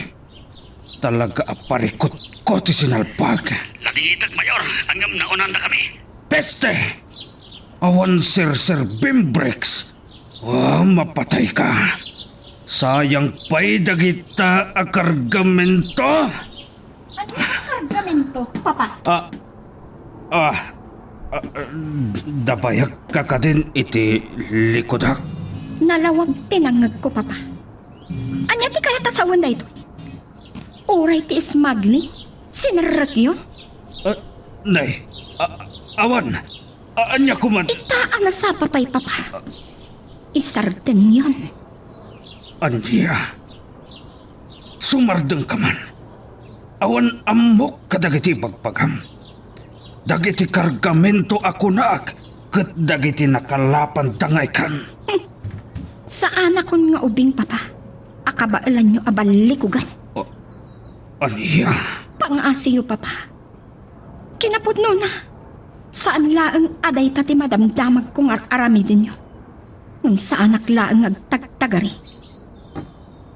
Talaga a parikutko ti sinalbag. Laditek, Mayor, ngem naunandakami. Peste! Awan serserbim, Briggs. Oh, mapatayka. Sayang pay dagita a kargamento. Ania ti kargamento, Papa? Ah, ah, ah, dabayagka kadin iti likudak. Nalawag ti nangngegko, Papa. Ania ti kayat a sawen daytoy? Uray ti smuggling? Sinerrekyon? Ah, nay, ah, awan. Ah, ania koma? Ita a nasapa pay, Papa. Isardengyon. Ania? Sumardengka man. Awan ammok kadagiti ibagbagam. Dagiti kargamento a kunaak ket dagiti nakalapanda nga ikan. Hmm. Saanakon nga ubing, Papa, a kabaelanyo a ballikugan. Oh, ania? Pangaasiyo, Papa. Kinapudnona, saan laeng a dayta ti madamdamagko nga ar-aramidenyo. Ngem saanak laeng nga agtagtagari.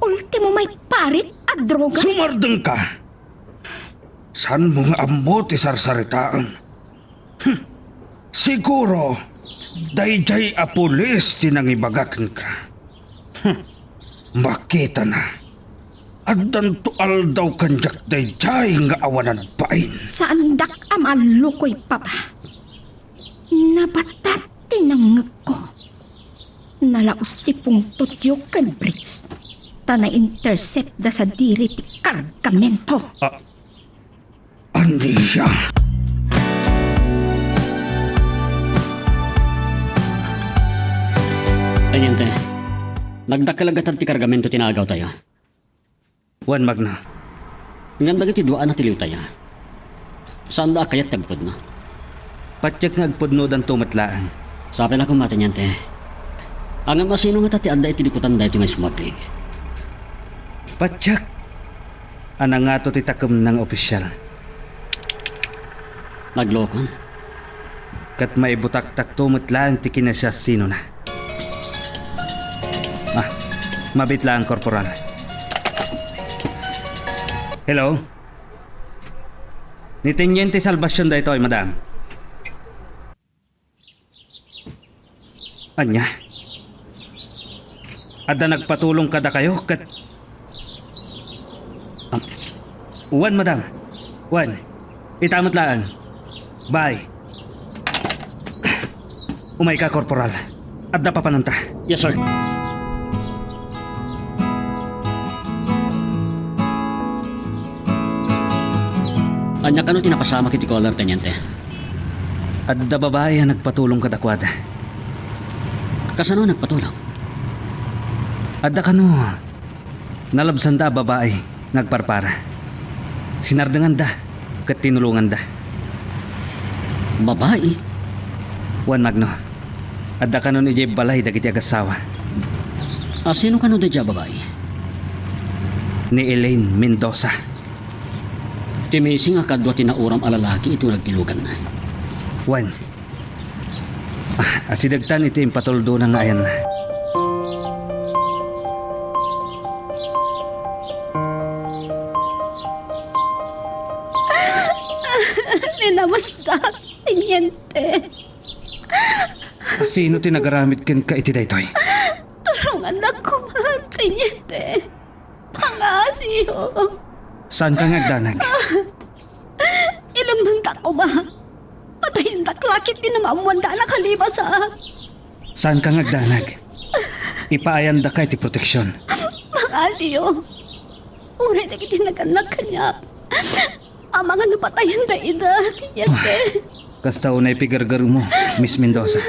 Ultimo, may parit a droga. Sumardengka! Saanmo nga ammo ti sarsaritaem? Hmm. Siguro, daydiay a pulis ti nangibaga kenka. Hmm. Makitana. Addanto aldaw kaniak daydiay nga awanan bain. Saandak a maallukoy, Papa. Nabatat ti nangngegko. Nalaus ti pungtotyo ken Briggs, ta na-intercept da sadiri ti kargamento. Ah, ania? Teniente, nagdakkel a gatad ti kargamento ti naagaw tayo. Wen, Magno. Ngem dagiti dua a natiliwtayo, saanda a kayat ti agpudno? Patiek nga agpudnodanto met laeng. Sapay la koma, Teniente. Ngem asino ngata ti adda iti dikutan daytoy nga smuggling? Patiek a nangato ti takemna nga opisial. Naglokon. Ket maibutaktakto met laeng ti kinasiasinona. Ah, mabiit laeng, Korporal. Hello? Ni Teniente Salvacion daytoy, madam. Ania? Adda nagpatulong kadakayo ket, ah, wen, madam. Wen, ita met laeng. Bye. Umayka, Korporal. Adda papananta. Yes, sir. Ania kano ti napasamak iti caller, Teniente? Adda babai a nagpatulong kadakuada. Kasano a nagpatulong? Adda kano nalabsanda a babai nga agparpara. Sinardenganda ket tinulonganda. Babai? Wen, Magno. Adda kanon idiay balay dagiti agassawa. Asino kano daydiay a babai? Ni Elaine Mendoza. Ti missing a kadua ti nauram a lalaki iti nagtiloganna. Wen. Ah, asidegtan iti impatuldona nga ayanna. Ninamasdak, Teniente. Sino ti nagaramid kenka iti daytoy? Tulongannak koma, Teniente. Pangaasiyo. Saanka nga agdanag? Ilemmengtak koma. Patayendak la ket ti namaammoanda a nakalibasa. Saanka nga agdanag? Ipaayandaka iti proteksion. Pangaasiyo. Uray dagiti nagannak kaniak, amangan no patayenda ida, Teniente. Kasta unay pigargarmo, Miss Mendoza.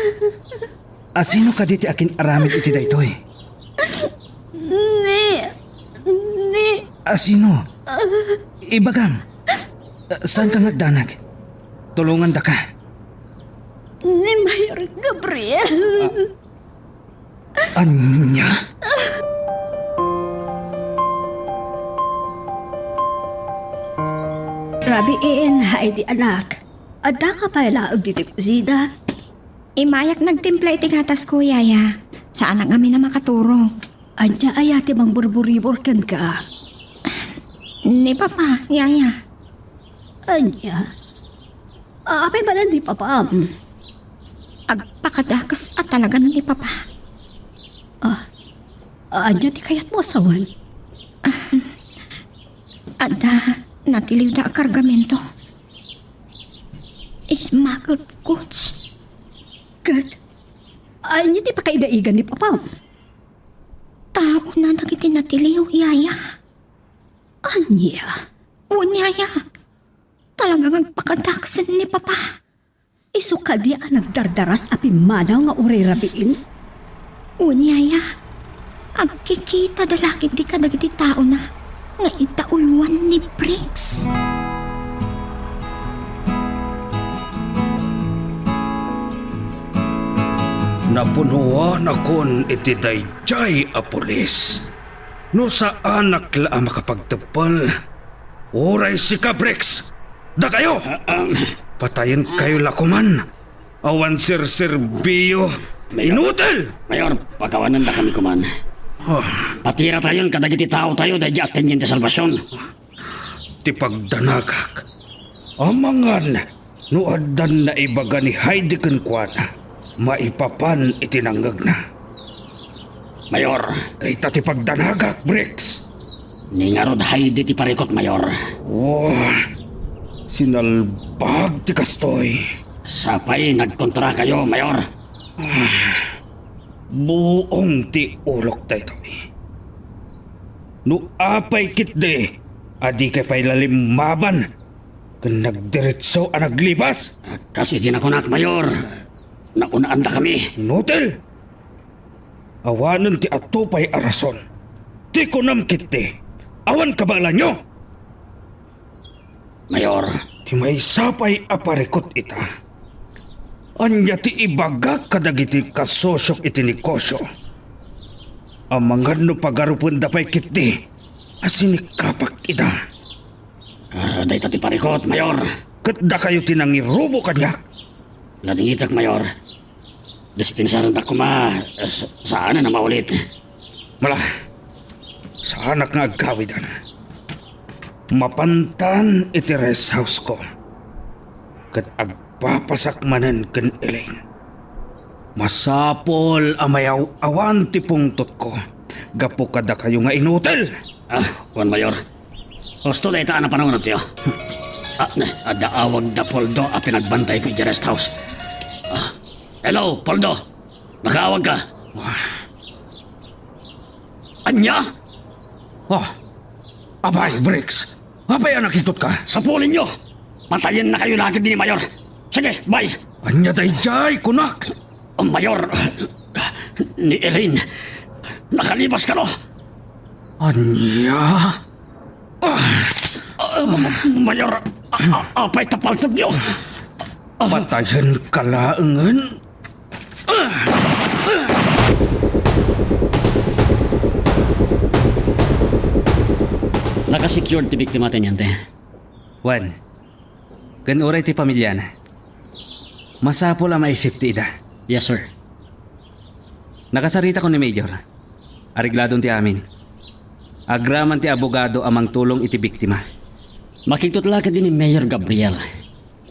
Asino kadi ti akin-aramid iti daytoy? Ni, ni Asino? Ibagam. Saanka nga agdanag? Tulongandaka. Ni Mayor Gabriel. Ah. Ania? Rabiin, Heidi anak. Addaka pay laeng ditoy kusina? Immayak nagtimpla iti gatasko, Yaya. Saanak ngamin a makaturog. Ania aya ti mangburburibor kenka? Ni Papa, Yaya. Ania? Apay manen ni Papam? Agpakadakes a talagan ni Papa. Ah, ania ti kayatmo a sawen? Adda natiliwda a kargamento. Smuggled goods. Ket ania ti pakaigaigan ni Papam? Taona dagiti natiliw, Yaya. Ania? Wen, Yaya. Talaga nga agpakadakesen ni Papa. Isu kadi a nagdardaras a pimmanaw nga uray rabiin? Wen, Yaya. Agkikitada la ketdi kadagiti taona nga idauluan ni Briggs. Napunuanakon iti daydiay a pulis. No saanak la a makapagteppel, uray sika, Briggs, dakayo! Ah, ah. Patayenkayo la koman. Awan serserbio. Mayor. Inutil! Mayor, pakawanendakami koman. Ah. Patiratayon kadagiti taotayo daydiay a Teniente Salvacion. Ti pagdanagak, amangan no addan naibaga ni Heidi kenkuana maipapan iti nangngegna. Mayor. Dayta ti pagdanagak, Briggs. Ni ngarud, haydin ti parikut, Mayor? Oh, sinalbag ti kastoy. Sapay nagkontrakayo, Mayor. Buong ti ulok daytoy. No apay ketdi a dikay pay la limmaban ken nagdiretso a naglibas? Kas iti nakunak, Mayor, naunaandakami. Inutil! Awanen ti adu pay a rason. Ti kunam ketdi, awan kabaelanyo? Mayor. Ti maysa pay a parikut ita. Ania ti ibagak kadagiti kasosiok iti negosio? Amangan no pagarupenda pay ketdi a sinikkapak ida. Ah, dayta ti parikut, Mayor. Ket dakayo ti nangirubo kaniak. Nadingitek, Mayor. Dispensarendak koma, s-, saanen a maulit. Mala, saanak nga aggawidan. Mapantan iti rest house ko. Ket agpapasak manen ken Elaine. Masapul a mayaw-awan ti pungtotko gapu kadakayo nga inutil. Ah, wen, Mayor. Husto dayta a napanunotyo. Ah, ne, adda awag da Poldo a pinagbantayko idiay rest house. Ah, hello, Poldo. Nakaawagka? Ania? Oh, apay, Bricks. Apay a nakigtotka? Sapulenyo! Patayennakayo la ketdi ni Mayor. Sige, bye! Ania daydiay, kunak? Oh, Mayor, ni Elaine, nakalibas kano? Ania? Ah, Ma-, Ma-, Mayor, a-, a-, apay ta paltogyo? Patayenka laengen? Naka-secured ti biktima, Teniente. Wen, ken uray ti pamiliana. Masapul a maisip ti ida. Yes, sir. Nakasaritakon ni Mayor. Aregladon ti amin. Agraman ti abogado a mangtulong iti biktima. Makigtot la ketdi ni Mayor Gabriel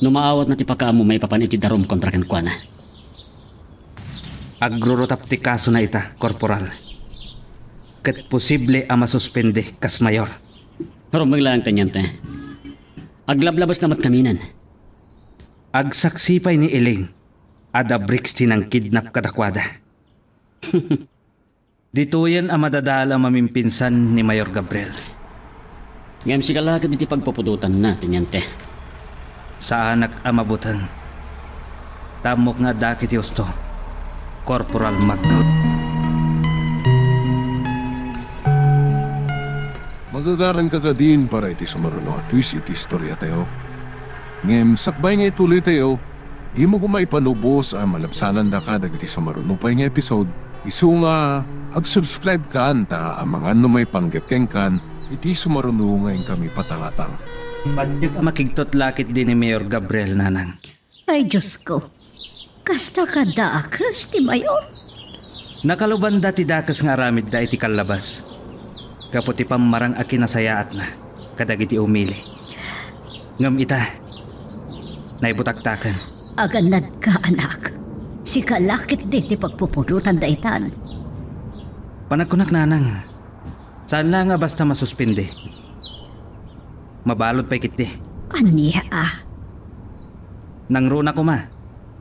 no maawatna ti pakaammo maipapan iti darum kontra kenkuana. Agrurutap ti kasona ita, Korporal. Ket posible a masuspende kas mayor. Rumbeng laeng, Teniente. Aglablabesna met kaminen. Agsaksi pay ni Elaine a da Bricks ti nangkidnap kadakuada. Ditoyen a madadael a mamimpinsan ni Mayor Gabriel. Ngem sika la ketdi ti pagpupudotanna, Teniente. Saanak a mabuteng. Ta ammok nga adda ket ti husto, Corporal Magno. Magagaranka kadin para iti sumaruno a twist iti istoriatayo. Ngem sakbay nga ituloytayo, dimo koma ipanubos a malabsanandaka dagiti sumaruno pay nga episode, isu nga ag-subscribe kan ta amangan no maipanggep kenkan iti sumaruno nga inkami patangatang. Patiek a makigtot la ketdi ni Mayor Gabriel, Nanang. Ay, Diosko, kasta ka dakes ti Mayor? Nakalubanda ti dakes nga aramidda iti kallabas, gapu ti pammarang a kinasayaatna kadagiti umili. Ngem ita, naibutaktaken. Agannadka, anak. Sika la ketdi ti pagpupudotan daytan. Panagkunak, Nanang, saan la nga basta masuspende. Mabalud pay ketdi. Ania a? Nangruna koma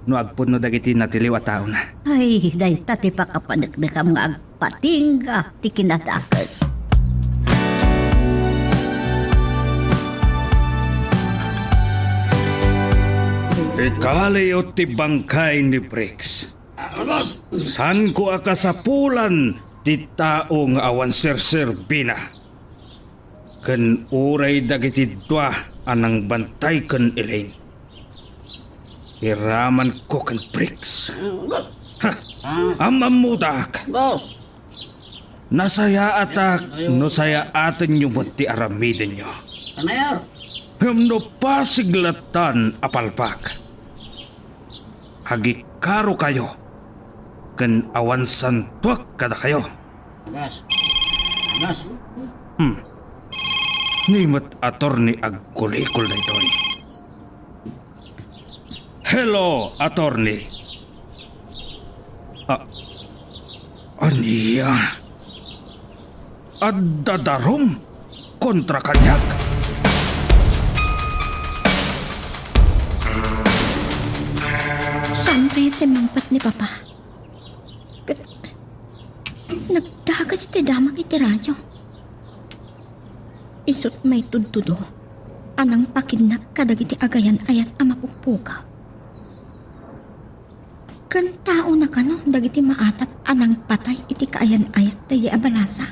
no agpudno dagiti natiliw a taona. Ay, dayta ti pakapaneknekam nga agpatingga ti kinadakes. Ikaliyo ti bangkay ni Bricks. Saanko a kasapulan ti tao nga awan serserbina. Ken uray dagiti dua a nangbantay ken Elaine, iramanko ken Bricks. Ha! Am-ammodak! Boss! Nasayaatak no sayaatenyo met ti aramidenyo. Mayor! Ngem no pasig lattan a palpak, agikkarokayo ken awan santuek kadakayo. Agas. Agas. Hmm. Ni met attorney agkulikol daytoy. Hello, attorney. Ah, ania? Adda darum? kontra kaniak. Saan pay simmangpet ni Papa? Ket nagdagas ti damag iti radyo. Isut' maitudtudo a nangpakidnap kadagiti agayan-ayat a mapukpukaw. Ken taona kano dagiti maatap a nangpatay iti kaayan-ayat daydi a balasa?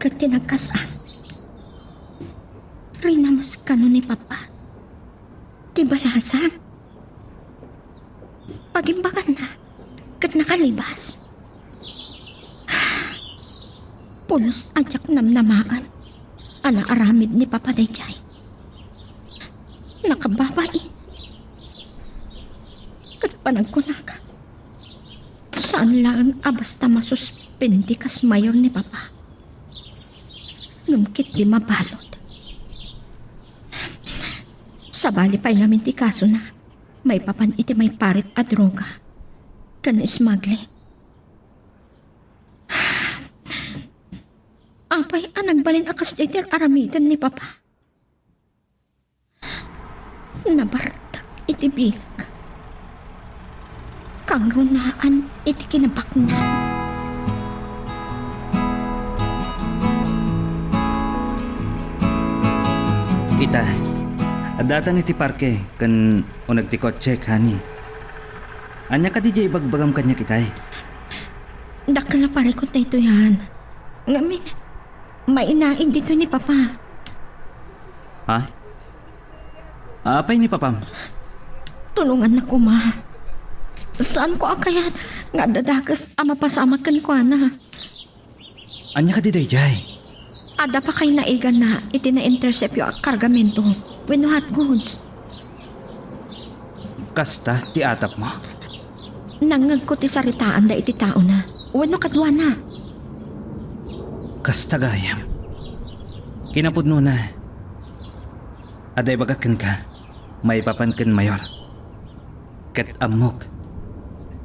Ket ti nagkasaan, rinames kano ni Papa ti balasa? Pagimbaganna ket nakalibas. Pulos a diak namnamaen a naaramid ni Papa daydiay. Nakababain. Ket panagkunak, saan laeng a basta masuspindi kas mayor ni Papa. Ngem ketdi mabalud. Sabali pay ngamin ti kasona maipapan iti maiparit a droga ken smuggling. Apay a nagbalin a kasdi ti aramiden ni Papa? Nabartek iti bileg. Kangrunaan iti kinabaknang. Ita, addatan iti parke ken uneg ti kotse, honey. Ania kadi diay ibagbagam kaniak itay? Dakkel a parikut daytoy, han. Ngamin, mainaig ditoy ni Papa. Ha? Apay ni Papam? Tulonganna koma. Saanko a kayat nga adda dakes a mapasamak kenkuana. Ania kadi daydiay? Adda pakainaiganna iti na-interceptyo a kargamento wenno hot goods. Kasta ti atapmo? Nangngegko ti saritaanda iti taona wenno kaduana. Kasta gayam. Kinapudnona, adda ibagak kenka maipapan ken Mayor. Ket ammok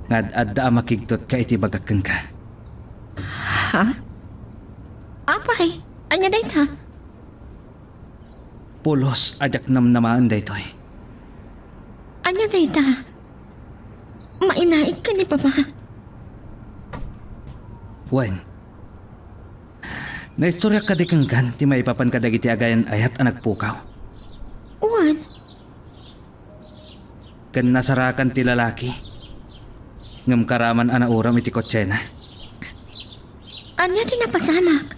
nga ad-adda a makigtotka iti ibagak kenka. Ha? Apay, ania dayta? Pulos a diak namnamaen daytoy. Ania dayta? Mainaig ken ni Papa? Wen, naistoriak kadi kenkan ti maipapan kadagiti agayan-ayat a nagpukaw? Wen. Ken nasarakan ti lalaki, ngem karaman a nauram iti kotsena. Ania ti napasamak?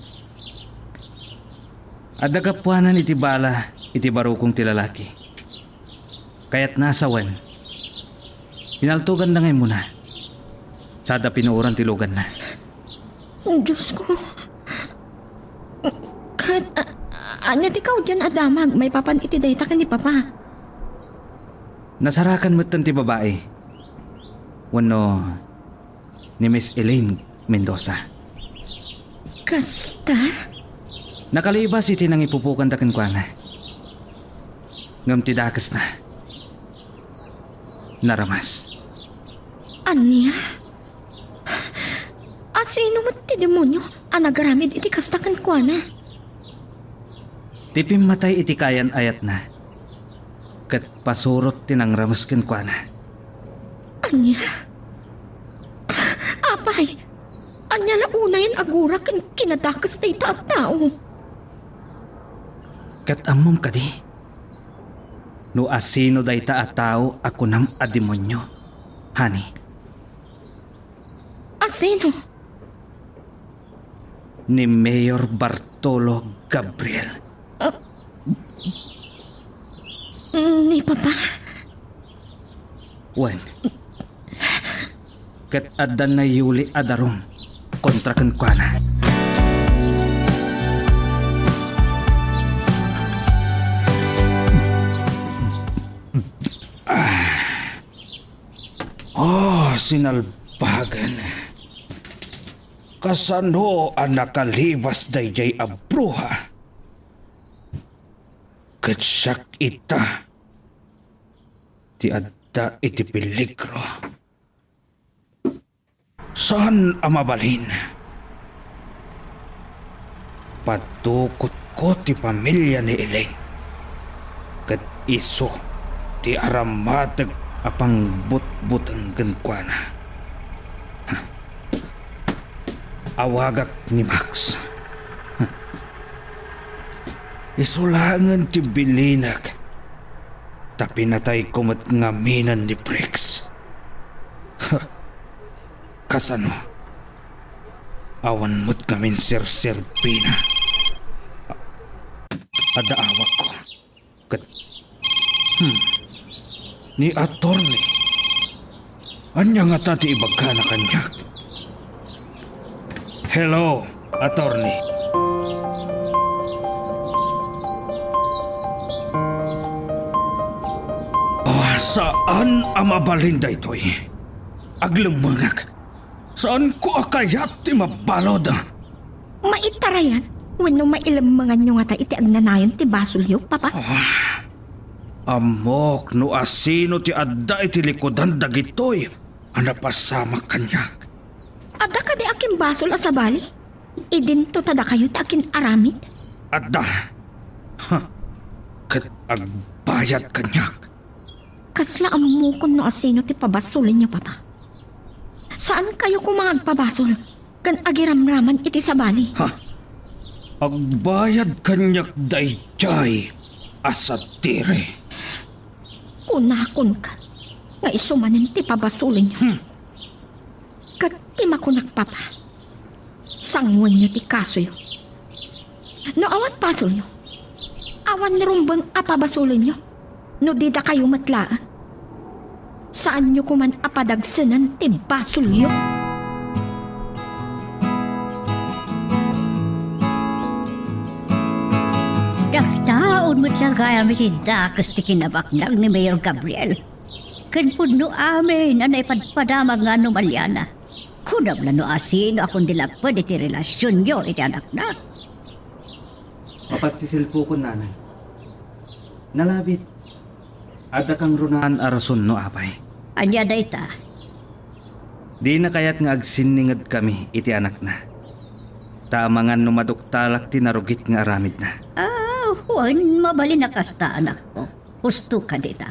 Adda gapuanan iti bala iti barukong ti lalaki. Kayatna a sawen. Pinaltoganda nga immuna. Sada pinuoran ti luganna. Diosko. Ket, a-, ania ti kaudian a damag maipapan iti dayta ken ni Papa? Nasarakan metten ti babai. Wenno, ni Miss Elaine Mendoza. Kasta? Nakalibas iti nangipupokanda kenkuana. Ngem ti dakesna, naramas. Ania? Asino met ti demonio a nagaramid iti kasta kenkuana? Ti pimmatay iti kaayan-ayatna ket pasurot ti nangrames kenkuana. Ania? Apay, ania la unayen a gura ken kinadakes dayta a tao? Ket ammom kadi no asino dayta a tao a kunam a demonio, honey? Asino? Ni Mayor Bartolo Gabriel. Ah, ni Papa? Wen. Ket adda nayuli a darum kontra kenkuana. Ah. Oh, sinalbagan. Kasano a nakalibas daydiay a bruha? Ket siak ita ti adda iti peligro. Saan a mabalin. Padukotko ti pamilia ni Elaine, ket isu ti aramatek a pangbutbuteng kenkuana. Awagak ni Max. Isu laengen ti bilinek, ta pinatayko met ngaminen ni Briggs. Kasano? Awan met ngamin serserbina. A-, adda awagko. Ket, hmm, ni Attorney. Ania ngata ti ibagana kaniak? Hello, Attorney. Oh, saan a mabalin daytoy. Aglemmengak. Saanko a kayat ti mabalud. Maitarayan wenno mailemmenganyo ngata iti agnanayon ti basolyo, Papa? Ah, ammok no asino ti adda iti likudan dagitoy a napasamak kaniak. Adda kadi akimbasol a sabali? Idinto ta dakayo ti akin-aramid? Adda. Ha. Ket agbayad kaniak. Kasla ammokon no asino ti pabasolenyo, Papa. Saan kayo koma nga agpabasol ken agiramraman iti sabali. Ha? Agbayad kaniak daydiay a sadiri. Kunakon ket nga isu manen ti pabasolenyo. Hmm. Ket ti makunak, Papa, sanguenyo ti kasoyo. No awan basolyo, awan rumbeng a pabasolenyo no di dakayo met laeng. Saanyo koman a padagsenen ti basolyo. Nagtaud met la gayam iti dakes ti kinabaknag ni Mayor Gabriel. Ken pudno amin a naipadpadamag nga anomaliana. Kunam la no asino a kundi lapped iti relasionyo iti anakna. Mapagsisilpokon, Nanay. Nalabit, adda kangrunaan a rason no apay. Ania dayta? Dina kayat nga agsinningedkami iti anakna. Ta amangan no maduktalak ti narugit nga aramidna. Ah, wen, mabalin a kasta, anakko. Husto kadi ta.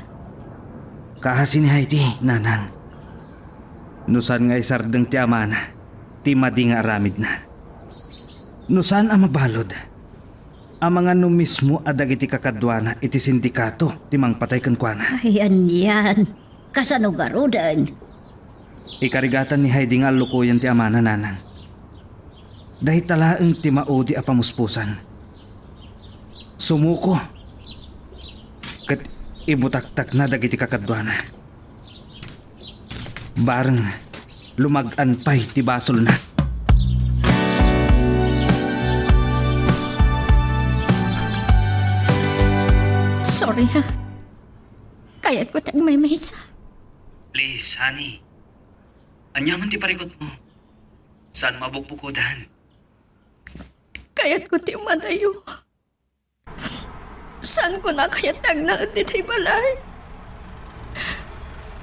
Kaasi ni Heidi, Nanang. No saan nga isardeng ti amana ti madi nga aramidna. No saan a mabalud, amangan no mismo a dagiti kakaduana iti sindikato ti mangpatay kenkuana. Ay, anian. Kasano garuden? Ikarigatan ni Heidi nga allukoyen ti amana, Nanang. Dayta laeng ti maudi a pamuspusan. Sumuko ket ibutaktakna dagiti kakaduana. Bareng, lumag-an pay ti basolna. Sorry, ha. Kayatko ti agmaymaysa. Please, honey. Ania man ti parikutmo? Saan mabukbukodan? Kayatko ti madayo. Saanko a kayat ti agnaed ditoy balay.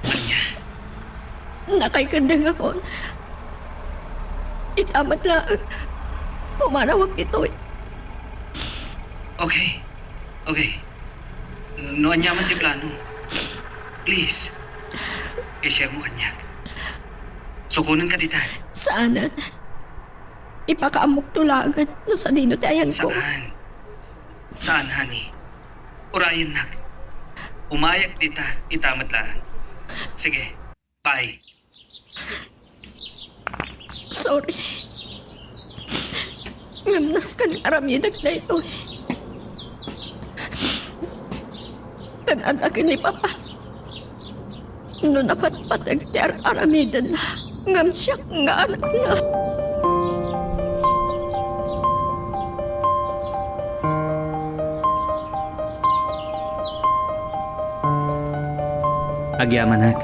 Ania? Nakaikeddengakon. Ita met laeng, pumarawak ditoy. Okay. Okay. No ania man ti plano, please, i-share mo kaniak. Sukonenka ditan. Saanen. Ipakaammokto laengen no sadino ti ayanko. Saan? Saan, honey? Urayennak. Umayak dita, ita met laeng. Sige, bye. Sorry. Ngem nasken nga aramidek daytoy. Ket adda ken ni Papa. No napatpateg ti ar-aramidenna, ngem siak nga anakna. Agyamanak.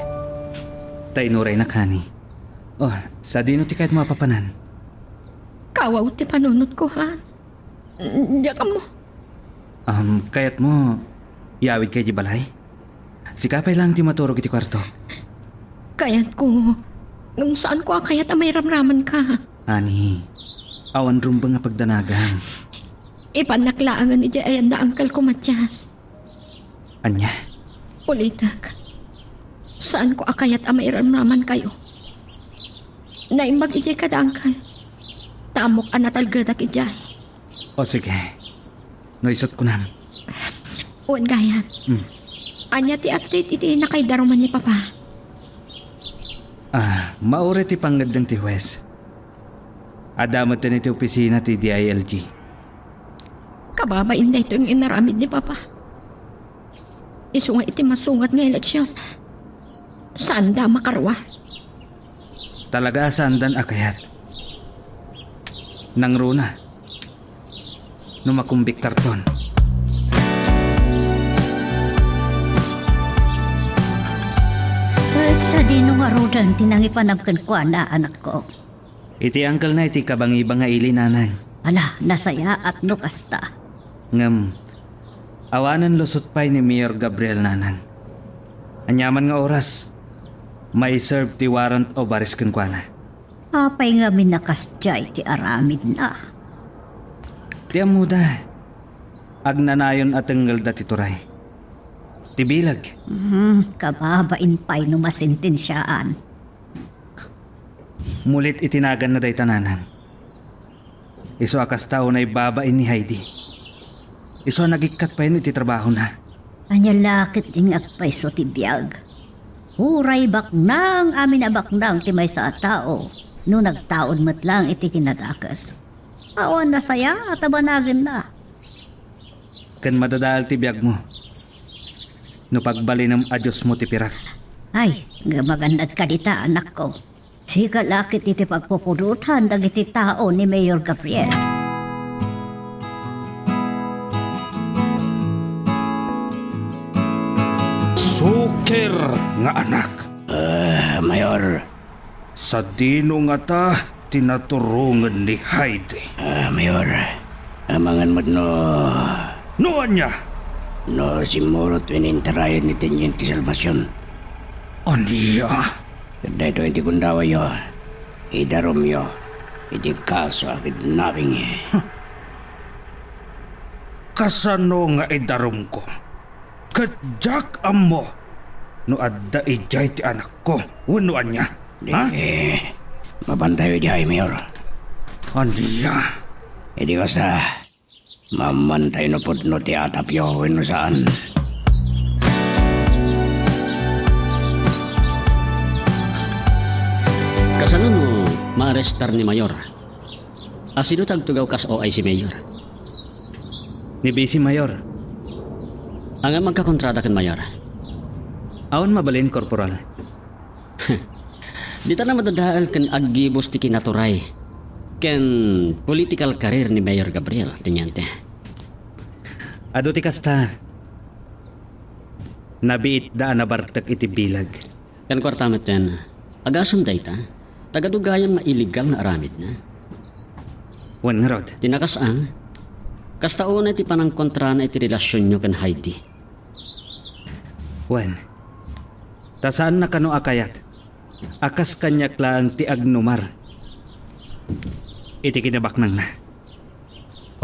Ta inuraynak, honey. Oh, sadino ti kayatmo a papanan? Kawaw ti panunotko, ha? Diak ammo. Um, kayatmo, iyawidka idiay balay? Sika pay laeng ti maturog iti kuarto. Kayatko, ngem saanko a kayat a mairamramanka. Honey, awan rumbeng a pagdanagam. Ipannak laengen idiay ayanna, Uncle ko Matias. Ania? Ulitek. Saanko a kayat a mairamramankayo. Naimbag idiay kada, Uncle. Ta ammok a natalgedak idiay. O sige. No isut' kunam. Wen gayam. Hmm. Ania ti update iti nakaidaruman ni Papa? Ah, mauri ti pangngeddeng ti huwes. Adda metten iti opisina ti D I L G. Kababain daytoy nga inaramid ni Papa. Isu nga iti masungat nga eleksion, saanda a makarua. Talaga a saandan a kayat. Nangruna. No makumbiktarton. Ket sadino ngaruden ti nangipanam kenkuana, anakko? Iti uncle na iti kabangibang nga ili, nanang. Ala, nasayaat no kasta. Ngem, awanen lusot pay ni Mayor Gabriel, nanang. Aniaman nga oras, mai-serve ti warrant of arrest kenkuana. Apay ngamin a kasdiay ti aramidna? Ti ammoda, agnanayon a tengngelda ti turay. Ti bileg. Hmm, kababain pay no masentensiaan. Mulit iti naganna dayta, nanang. Isu a kasta unay babain ni Heidi. Isu a nagikkat payen iti trabahona. Ania la ketdi nga agpayso ti biag? Uray baknang amin a baknang ti maysa a tao no nagtaud met laeng iti kinadakes. Awan nasayaat a banagenna. Ken madadael ti biagmo no pagbalinem a Diosmo ti pirak. Ay, ngem agannadka dita, anakko. Sika la ket iti pagpupudotan dagiti tao ni Mayor Gabriel. Sukir nga anak. Ah, Mayor. Sadino ngata ti naturongen ni Heidi? Ah, Mayor, amangan met no... No ania? No simmurot wenno intarayen ni Teniente Salvacion. Ania? Ket daytoy ti gundawayyo, idarumyo iti kaso a kidnapping. Kasano nga idarumko? Ket diak ammo no adda idiay ti anakko wenno ania. Ha? Eh, mapantayo idiay, Mayor. Ania? Idi kasta, mamantayo no pudno ti atapyo wenno saan. Kasano no maarestar ni Mayor? Asino ti agtugaw kas O I C, Mayor? Ni Vice Mayor. Ania, agkakontrada ken Mayor? Awan mabalin, Corporal. Dita la madadael ken aggibus ti kinaturay ken political career ni Mayor Gabriel, Teniente. Adu ti kasta. Nabiitda a nabartek iti bileg. Ken kuarta metten, agasem dayta, ta adu gayam nga illegal nga aramidna. Wen ngarud. Ti nakas-an, kasta unay ti panangkontrana iti relasionyo ken Heidi. Wen, ta saanna kano a kayat a kas kaniak laeng ti agnumar iti kinabaknangna.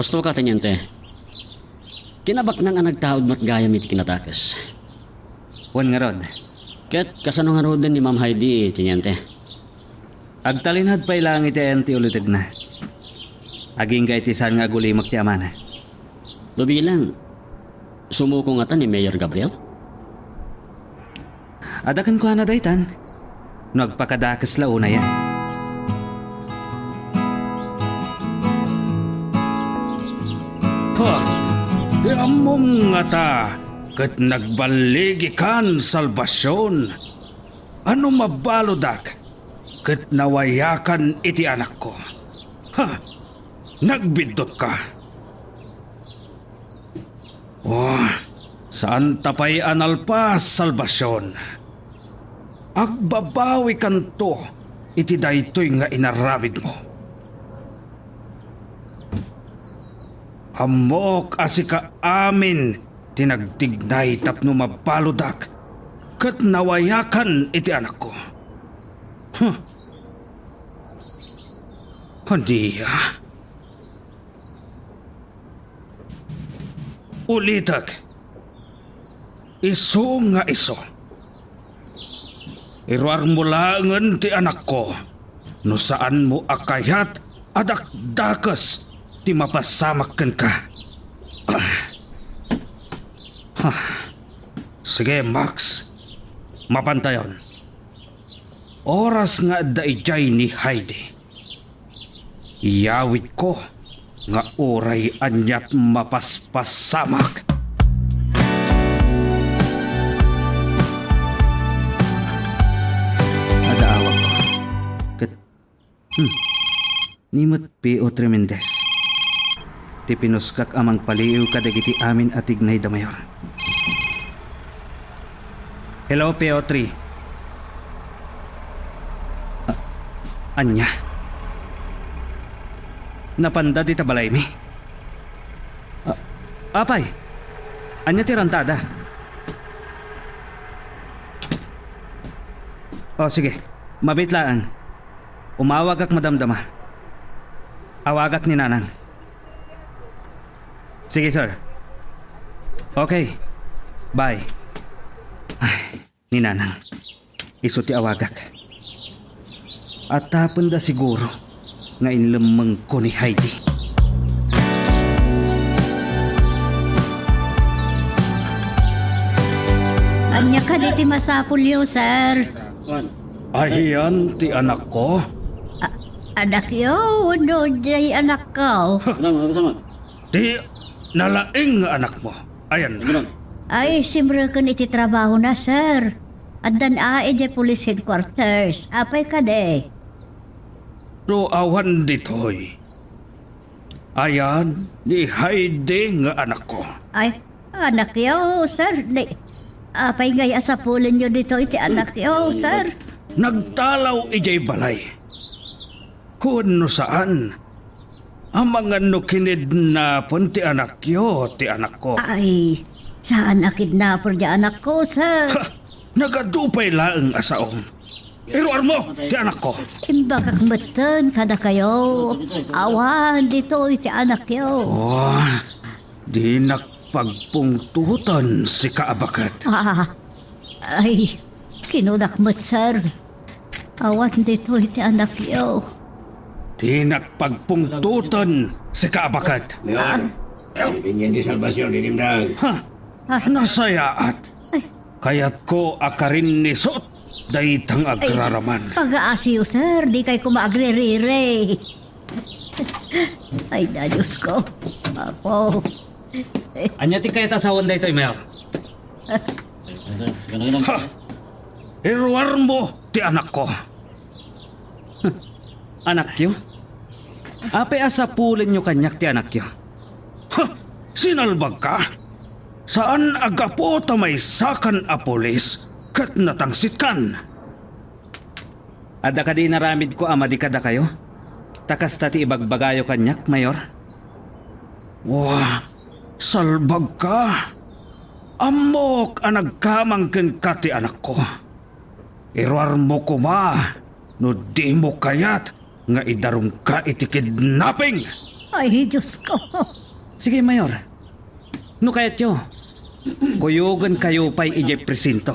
Husto ka, Teniente. Kinabaknang a nagtaud met gayam iti kinadakes. Wen ngarud. Ket kasano ngaruden ni Ma'am Heidi, Teniente? Agtalinaed pay laeng iti ayan ti ulitegna. Agingga iti saan nga agulimek ti amana. No bilang, sumuko ngata ni Mayor Gabriel? Adda kenkuana daytan, no agpakadakes la unayen. Ha! Ti ammom ngata ket nagballigikan, Salvacion. Ano mabaludak ket nawayakan iti anakko? Ha! Nagbiddutka. Oh, saanta pay a nalpas, Salvacion. Agbabawikanto iti daytoy nga inaramidmo. Ammok a sika amin ti nagtignay tapno mabaludak ket nawayakan iti anakko. Huh. Ania? Ulitek. Isu nga isu. Iruarmo laengen ti anakko no saanmo a kayat a dakdakes ti mapasamak kenka. Ah. Ah. Sige, Max. Mapantayon. Oras nga adda idiay ni Heidi. Iyawidko nga uray aniat mapaspasamak. Adda awagko. Ket, hmm, ni met P O Tremendez. Ti pinuskak a mangpaliiw kadagiti amin a tignay da Mayor. Hello, P O three. A-, ania? Napanda dita balaymi? A-, apay, ania ti rantada? O, sige. Mabiit laeng. Umawagak madamdama. Awagak ni Nanang. Sige, sir. Okay. Bye. Ay, ni Nanang. Isu ti awagak. Attapenda siguro nga inlemmengko ni Heidi. Ania kadi ti masapulyo, sir? Ayan ti anakko. A-, anakyo? Wenno diay anakko? Ti nalaing nga anakmo. Ayan. Ay, simreken iti trabahona, sir. Addan a idiay police headquarters. Apay kadi? No awan ditoy, ayan ni Heidi nga anakko. Ay, anakyo, sir. Ni, apay ngay a sapulenyo ditoy ti anakyo, sir? Nagtalaw idiay balay. Wenno saan? Amangan no kinidnapen ti anakyo, ti anakko. Ay, saan a kidnaper ti anakko, sir. Ha! Nagadu pay laeng a saom. Iruarmo ti anakko. Imbagak metten kadakayo. Awan ditoy ti anakyo. Oh, dinak pagpungtotan sika a baket. Ah, ay, kinunak met, sir. Awan ditoy ti anakyo. Dinak pagpungtotan sika a baket. Mayor, ah, ipinyan ti salbasyon, dinimdag. Ha? Ah. Nasayaat. Ay. Kayatko a karinnisot daytang agraraman. Ay, pagaasiyo, sir. Dikay koma agririri. Ay, na, Diyos ko. Apo. Ania ti kayat a sawen daytoy, Mayor? Ha! Iruarmo ti anakko. Anakyo? Apay a sapulenyo kaniak ti anakyo? Ha! Sinalbagka? Saan a gapu ta maysakan a pulis ket natangsitkan? Adda kadi inaramidko a madi kadakayo? Ta kasta ti ibagbagayo kaniak, Mayor. Wa, salbagka. Ammok a nagkamang kenka ti anakko. Iruarmo koma no dimo kayat nga idarumka iti kidnapping. Ay, Diyos ko. Sige, Mayor. No kayatyo, kuyogenkayo pay idiay presinto.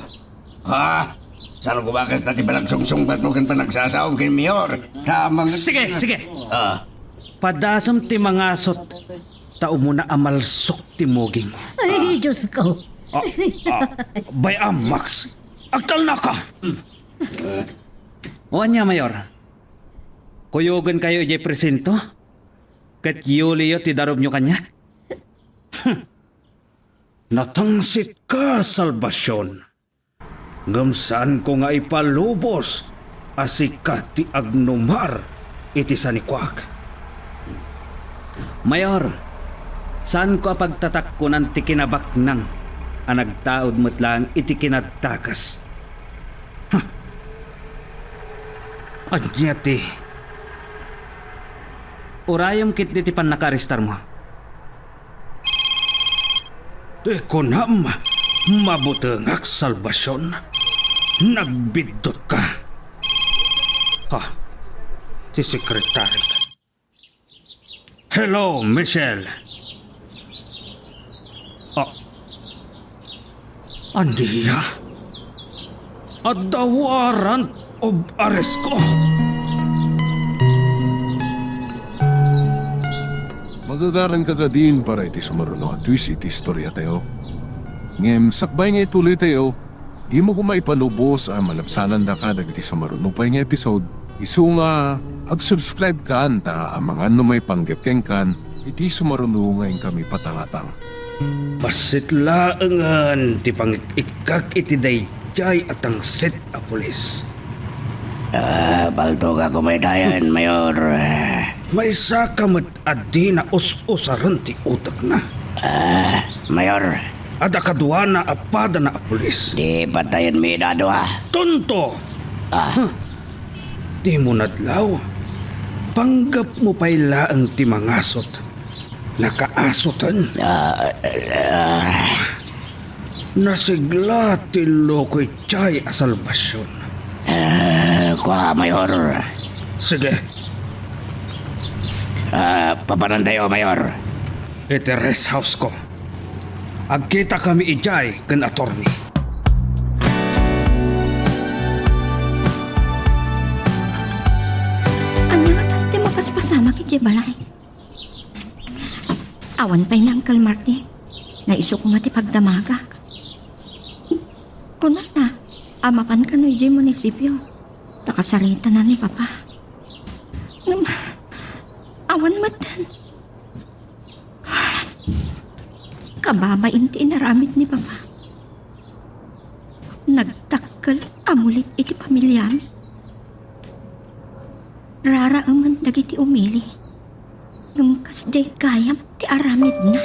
Ha? Saan koma kasta ti panagsungsungbatmo ken panagsasaom ken Mayor? Tamang... Sige, sige. Ah. Padasem ti mangasut, ta umuna a malsok ti muging. Ay, Diyos ko. Ah, ah, bay-am, Max. Agtalnaka. O ania, Mayor? Kuyogenkayo idiay presinto? Ket yuliyo ti darumyo kaniak? Hmm. Natangsitka, Salvacion. Ngem saanko nga ipalubos a sika ti agnumar iti sanikuak. Mayor, saanko a pagtatakkunan ti kinabaknang a nagtaud met laeng iti kinadakes. Huh. Ania ti urayem ketdi ti pannakaarestarmo? Ti kunam, mabutengak, Salvacion. Nagbiddutka. Ha, ti sekretarik. Hello, Michelle. Ania? Adda warrant of arrest ko? Magagaranka kadin para iti sumaruno a twist iti istoriatayo. Ngem sakbay nga ituloytayo, dimo koma ipalubos a malabsanandaka dagiti sumaruno pay nga episode. Isu nga, ag-subscribe kan ta amangan no maipanggep kenkan iti sumaruno nga inkami patangatang. Bassit laengen ti pangik-ikkak iti daydiay a tangsit a pulis. Ah, paltogak umay dayen, Mayor. Maysaka met a di naus-usaren ti utekna. Ah, Mayor. Adda kaduana a padana a pulis. Di patayenmi dadua. Tonto! Ah. Huh. Dimo nadlaw. Panggepmo pay laeng ti mangasut. Nakaasoten. Ah, ah. Nasigla ti loko idiay a salbasion. Ah, kua, Mayor. Sige. Ah, papanantayo, Mayor? Iti rest house ko. Agkitakami idiay ken attorney. Ania ngata ti mapaspasamak idiay balay? Awan pay ni Uncle Martin. Naisu koma ti pagdamagak. Kunana a mapan kano idiay munisipio ta kasaritanan ni Papa. Ngem, awan metten. Kababain ti inaramid ni Papa. Nagdakkel a mulit iti pamiliami. Raraemen dagiti umili. Ngem kasdiay gayam ti aramidna.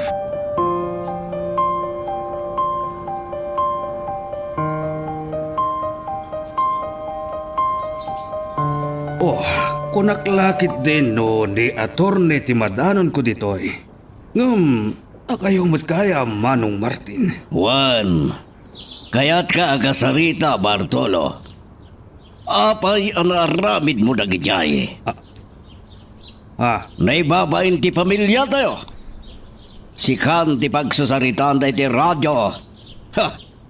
Oh, kunak la ketdin no ni attorney ti madanonko ditoy. Ngem, akayo met kaya, Manong Martin? Wen, kayatka a kasarita, Bartolo? Apay a naaramidmo dagidiay? Ah. Ah. Naibabain ti pamiliatayo. Sikan ti pagsasaritaan daytoy radio. Ha!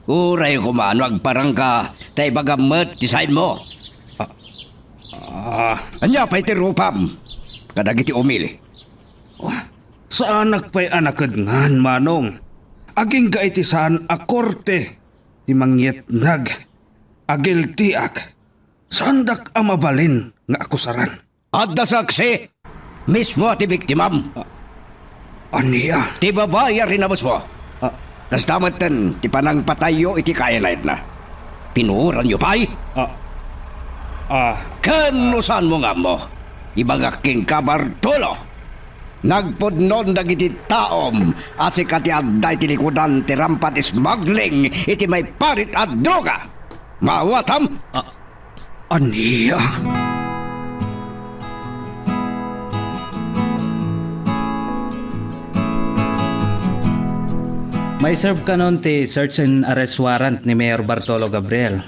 Uray koma no agparangka, ta ibagam met ti saenmo. Ah. Ah. Ania pay ti rupam kadagiti umili? Oh, saanak pay a nakedngan, Manong. Agingga iti saan a korte ti mangyetnag a guilty-ak. Saandak a mabalin nga akusaran. Adda saksi mismo a ti biktimam. Ah, ania? Ti babai a rinabusmo. Ah. Kasta metten ti panangpatayyo iti kainayatna. Pinuoranyo pay? Ah. Ah. Ken no saanmo nga ammo, ibagak kenka, Bartolo. Nagpudnon dagiti taom a sika ti adda iti likudan ti rampant smuggling iti maiparit a droga. Maawatam? Ah, ania? Maiserb kanon ti search and arrest warrant ni Mayor Bartolo Gabriel,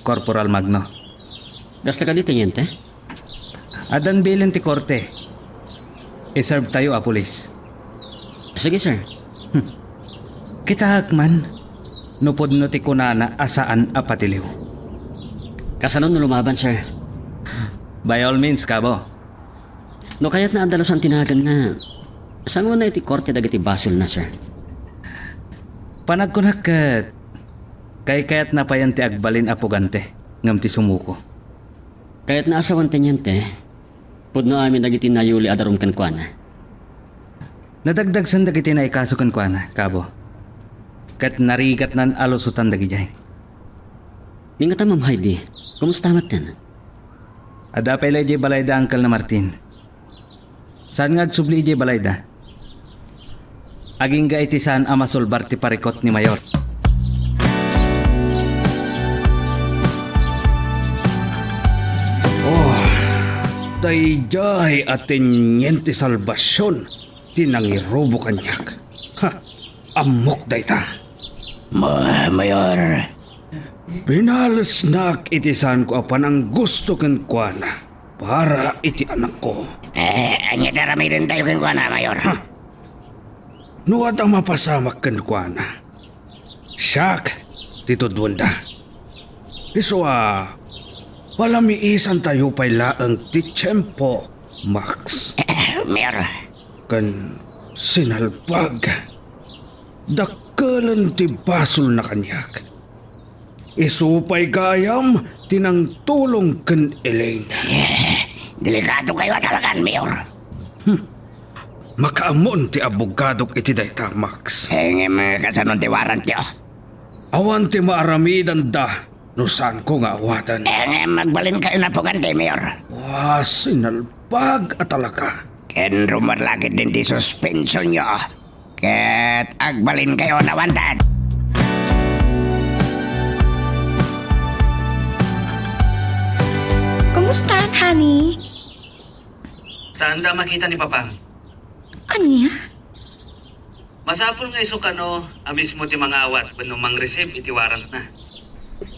Corporal Magno. Kasta kadi, Teniente? Addan bilin ti korte. Iservetayo a pulis. Sige, sir. Hmm. Kitaek man no pudno ti kunana a saan a patiliw. Kasano no lumaban, sir? By all means, Kabo. No kayatna a dalusan ti naganna, sangona iti korte dagiti basolna, sir. Panagkunak ket kaykayatna payen ti agbalin a pugante ngem ti sumuko. Kayatna a sawen, Teniente, pudno amin dagiti nayuli a darum kenkuana. Nadagdagsen dagiti naikaso kenkuana, Kabo. Ket narigatnan a lusotan dagidiay. Ni ngata, Ma'am Heidi, kumusta metten? Adda pay la idiay balayda, Uncle na Martin. Saan nga agsubli idiay balayda? Agingga iti saan a masulbar ti parikut ni Mayor. Oh, daydiay a Teniente Salvacion ti nangirubo kaniak. Ha, ammok dayta. Ma-, Mayor. Pinalesnak iti saanko a pananggusto kenkuana para iti anakko. Eh, ania ti aramidentayo kenkuana, Mayor? Ha? No adda mapasamak kenkuana, Siak ti tudwenda. Isu a, palamiisantayo pay laeng ti tiempo, Max. Mayor. Ken sinalbag, dakkelen ti basolna kaniak. Isu pay gayam ti nangtulong ken Elaine. Eh, delikado kayo a talagan, Mayor. Hmm. Makaammon ti abogadok iti dayta, Max. Eh, ngem, kasano ti warrantyo? Awan ti maaramidanda no saanko nga awaten. Eh, ngem, agbalin kayo napugan ti Mayor. Wa, sinalbag a talaga. Ken rumarlakit din ti suspensionyo. Ket agbalin kayo na wanted. Kumusta, honey? Saanda makita ni Papam. Ania? Masapul nga isu kano a mismo ti mangawat wenno mangreceive iti warrantna.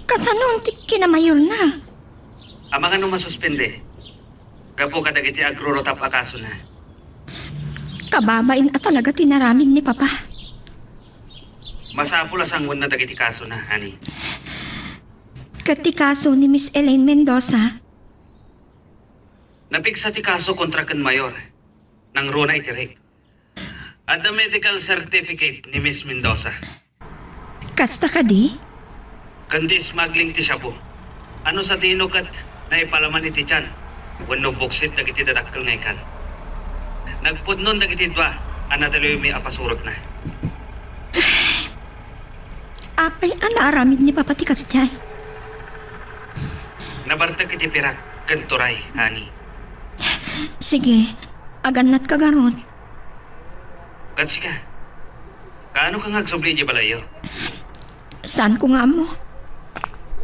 Kasano ti kinamayorna? Amangan no masuspende gapu kadagiti agrurutap a kasona. Kababain a talaga ti inaramid ni Papa. Masapul a sanguenna dagiti kasona, honey. Ket ti kaso ni Miss Elaine Mendoza? Napigsa ti kaso kontra ken Mayor. Nangruna iti rape. Adda medical certificate ni Miss Mendoza. Kasta kadi? Ken ti smuggling ti shabu. Ano sadino ket naipalaman iti tiyan wenno buksit dagiti dadakkel nga ikan. Nagpudnon dagiti dua a natiliwmi a pasurotna. Apay a naaramid ni Papa ti kasdiay? Nabartek iti pirak ken turay, honey. Sige, agannatka garud. Ket sika, kaano ka nga agsubli idiay balayyo? Saanko nga ammo.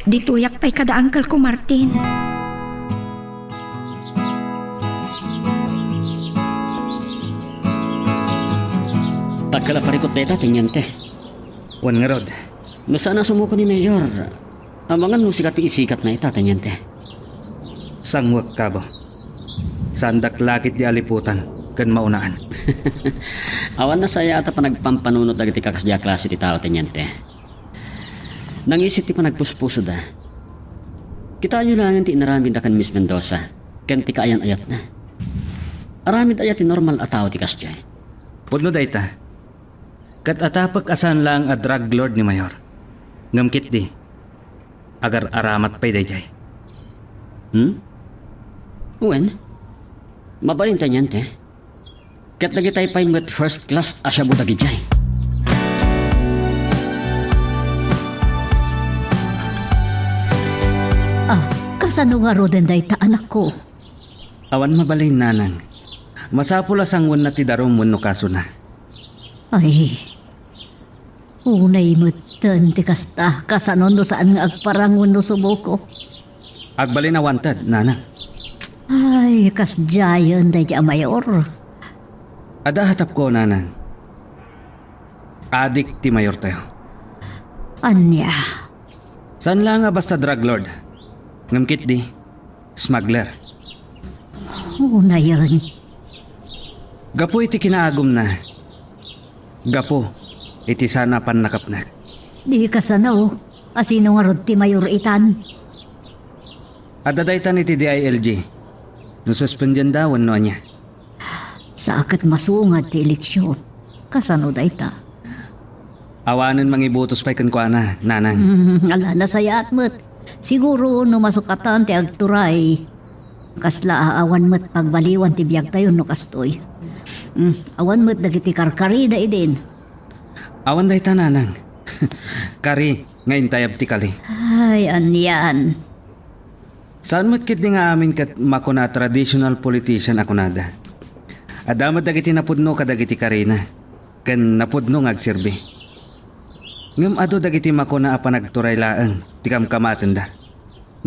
Ditoyak pay kada uncle ko, Martin. Dakkel a parikut dayta, Teniente. Wen ngarud. No saan a sumuko ni Mayor, amangan no sika ti isikatna ita, Teniente. Sanguek, Kabo. Saandak lakit di aliputan ken maunaan. Awan nasayaat a panagpampanunot dagiti kakasdiay a klase ti tao, Teniente. Nangisit ti panagpuspusoda. Kitaenyo laengen ti inaramidda ken Miss Mendoza ken ti kaayan-ayatna. Aramid aya ti normal a tao ti kasdiay? Pudno dayta. Ket atapek a saan laeng a drug lord ni Mayor. Ngem ketdi, agar-aramat pay daydiay. Hmm? Wen, mabalin, Teniente. Ket dagitay pay met first class a shabu dagidiay. Ah, kasano ngaruden dayta, anakko? Awan mabalin, nanang. Masapul a sanguenna ti darum wenno kasona. Ay, unay metten ti kasta, kasano no saan nga agparang wenno sumuko? Agbalin a wanted, nanang. Ay, kasdiayen daydi a Mayor. Adda hatapko, nanang. Adik ti Mayortayo. Ania? Saan laeng a basta drug lord. Ngem ketdi, smuggler. Unayen. Gapu iti kinaagumna. Gapu iti saan a pannakapnek. Di kasano. Asino ngarud ti Mayor itan? Adda daytan iti D I L G. No suspendienda wenno ania. Sa ket masungad ti eleksion. Kasano dayta? Awanen mangibutos pay kenkuana, nanang. Mm, ala, nasayaat met. Siguro no masukatan ti agturay, kasla a awan met pagbaliwan ti biagtayo no kastoy. Mm, awan met dagiti karkarida idin. Awan dayta, nanang. Kari nga intayab ti kali. Ay, anian. Saan met ketdi nga amin ket makuna a traditional politician a kunada. Adda met dagiti napudno kadagiti karina, ken napudno nga agserbi. Ngem adu dagiti makuna a panagturay laeng ti kamkamatenda,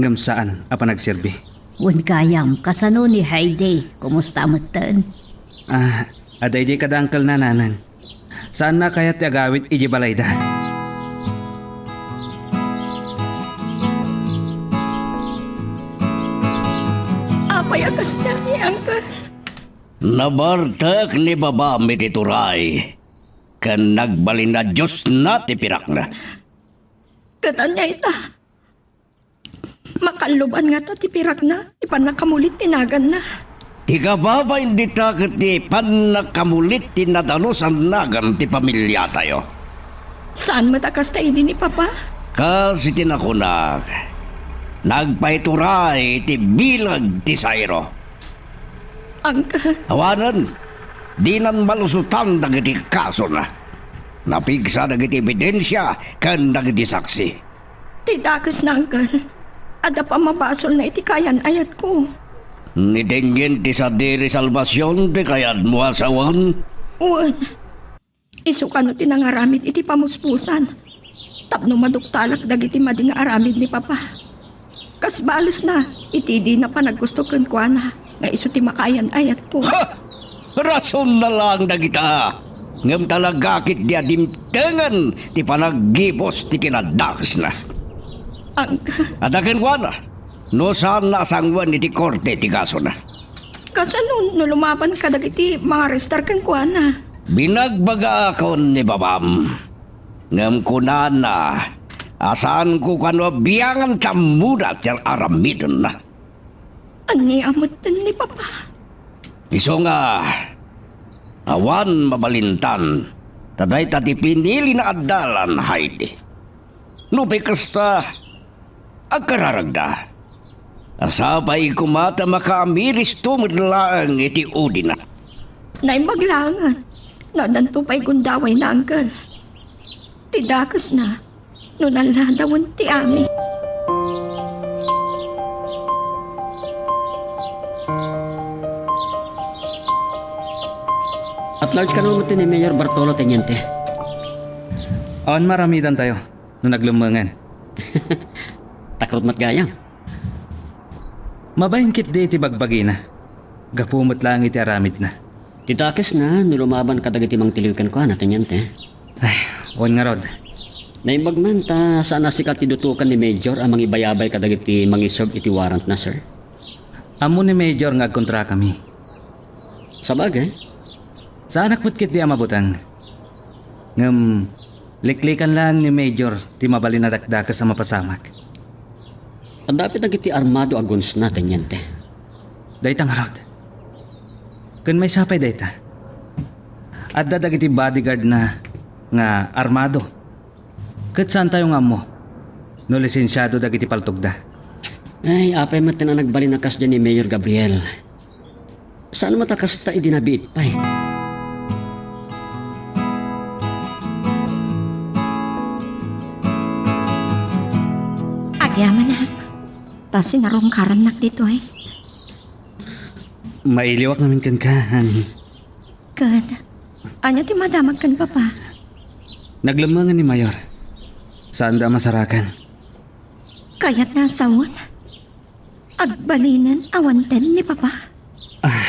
ngem saan a panagserbi. Wen gayam, kasano ni Heidi? Kumusta metten? Ah, adda idi kada uncle-na, nanang. Saanna kayat ti agawid idiay balayda. Apay a kasta ni Uncle? Nabartek ni babam iti turay, ken nagbalin a diosna ti pirakna. Ket ania ita? Makalluban ngata ti pirakna, ti pannakamulit ti naganna. Ti kababain dita ket ti pannakamulit ti nadalusan nagan ti pamiliatayo. Saan met a kasta idi ni Papa? Kas iti nakunak, nagpaituray ti bilag ti Zairo. Ang Awanen, dinan malusotan dagiti kasona. Napigsa dagiti ebidensia ken dagiti saksi. Ti dakesna, Uncle. Adda pammabasolna iti kayan-ayatko. Ni Teniente Sadiri Salvacion ti kayatmo a sawen? Wen. Isu kano ti nangaramid iti pamuspusan tapno maduktalak dagiti madi nga aramid ni Papa. Kas balesna iti dina panaggusto kenkuana nga isu ti makayan-ayatko. Ha! Rasonna laeng dagita, ngem talaga ketdi a dimtengen ti panaggibus ti kinadakesna. Ang Adda kenkuana, no saanna a sanguen iti korte ti kasona. Kasano no lumaban kadagiti mangarestar kenkuana? Binagbagaakon ni babam, ngem kunana a saanko kano a biangan ta ammona ti aramidenna. Ania metten ni Papa? Isu nga, awan mabalintan, ta dayta ti pinilina a dalan, Heidi. Nupay kasta, agkararagda. Sapay koma ta makaamiristo met laeng iti udina. Naimbag laengen no addanto pay gundawayna, Uncle. Ti dakesna, no nalladawen ti amin. At large kano met ni Mayor Bartolo, Teniente. Awan maaramidantayo no naglemmengen. Takrot met gayam. Mabain ketdi iti bagbagina. Gapu met laeng iti aramidna. Ti dakesna no lumaban kadagiti mangtiliw kenkuana, Teniente. Ay, wen ngarud. Naimbag man ta saan a sika ti dutokan ni Major a mangibayabay kadagiti mangisug iti warrantna, sir. Ammo ni Major nga agkontrakami. Sabagay. Saanak met ketdi a mabuteng. Ngem, liklikan laeng ni Major ti mabalin a dakdakes a mapasamak. Adda pay dagiti armado a gunsna, Teniente? Dayta ngarud. Ken maysa pay dayta. Adda dagiti bodyguardna nga armado. Ket saantayo nga ammo no lisensiado dagiti paltogda. Ay, apay met a nagbalin a kasdiay ni Mayor Gabriel? Saan met a kasta idi nabiit pay? Agyamanak, ta sinarungkarannak ditoy. Mailiwak ngamin kenka, honey. Ken, ania ti madamag ken Papa? Naglemmengen ni Mayor. Saanda a masarakan. Kayatna a sawen? Agbalinen awanten ni Papa? Ah,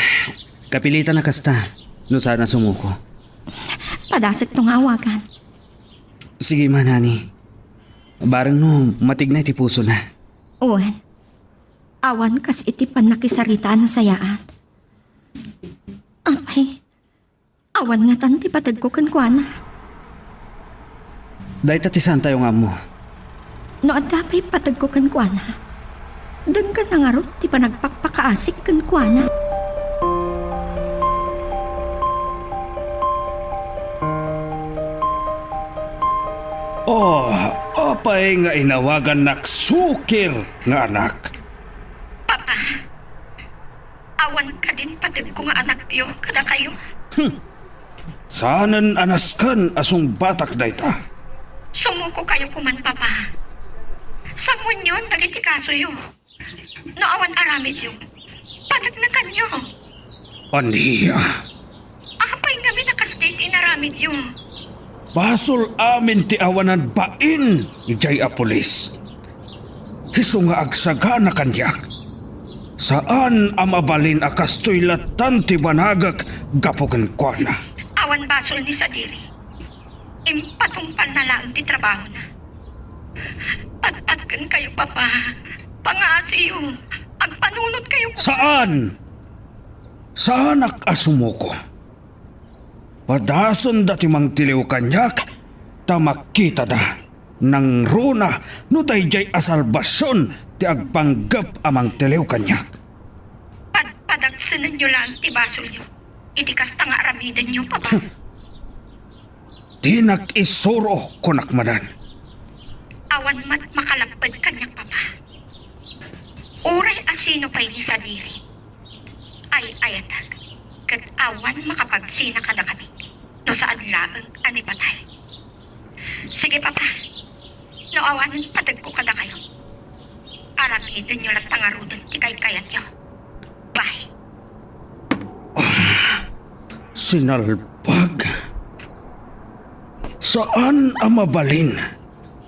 kapilitan a kasta, no saan a sumuko. Padasekto nga awagan. Sige man, honey. Bareng no, matigna iti pusona. Wen, awan kas iti pannakisarita a nasayaat. Apay, awan ngatan ti pategko kenkuana. Dayta ti saantayo nga ammo. No adda pay pategko kenkuana, denggenna ngarud ti panagpakpakaasik kenkuana. Oh, apay nga inawagannak sukir nga anak? Papa, awan kadin pategko nga anakyo kadakayo? Hmm. Saanen a nasken a sungbatak dayta. Sumukokayo koman, Papa. Sanguenyon dagiti kasoyo. No awan aramidyo, pategnakanyo. Ania? Apay ngamin a kasdi ti inaramidyo? Basol amin ti awanan bain idiay a pulis. Isu nga agsagana kaniak. Saan a mabalin a kastoy lattan ti banagek gapu kenkuana. Awan basol ni Sadiri. Impatungpalna laeng ti trabahona. Patpatkenkayo, Papa. Pangaasiyo. Agpanunotkayo. Saan! Saanak a sumuko. Padasenda ti mangtiliw kaniak ta makitada. Nangruna no daydiay a salbasion ti agpanggep a mangtiliw kaniak. Padpadagsenenyo laeng ti basolyo iti kasta nga aramidenyo, Papa. Dinak isuro, kunak manen. Awan met makalapped kaniak, Papa. Uray asino pay ni Sadiri, ay-ayatek, ket awan makapagsina kadakami no saan laeng a ni patay. Sige, Papa. No awanen pategko kadakayo, aramidenyo latta ngaruden ti kaykayatyo. Bye. Sinalbag. Saan a mabalin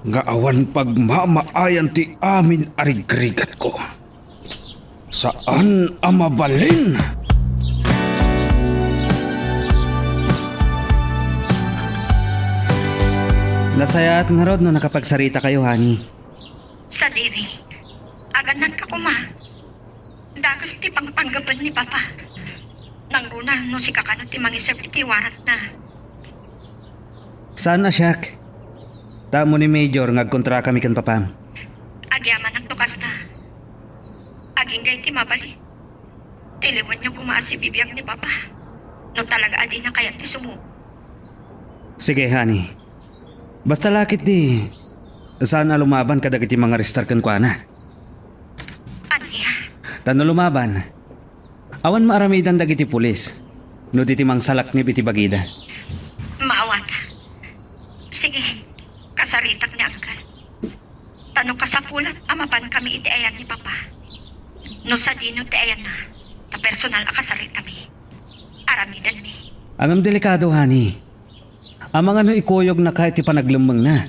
nga awan pagmamaayan ti amin a rigrigatko. Saan a mabalin. Nasayaat ngarud no nakapagsarita kayo, honey. Sadiri, agannak koma. Dakes ti pangpanggepen ni Papa. Nangruna no sika kano ti mangiserbi ti warrantna. Saan a siak? Ta ammo ni Major nga agkontrakami ken Papam. Agyamanak no kasta. Agingga iti mabalin, tiliwenyo koma a sibibiag ni Papa no talaga a dina kayat ti sumuko. Sige, honey. Basta la ketdi, saan a lumaban kadagiti mangarestar kenkuana. Ania? Ta no lumaban, awan maaramidan dagiti pulis no di ti mangsalaknib iti bagida. Maawat. Sige, kasaritak ni Uncle. Ta no kasapulan a mapankami iti ayan ni Papa, no sadino ti ayanna, ta personal a kasaritami, aramidenmi. Ngem delikado, honey. Amangan no ikuyognaka iti panaglemmengna.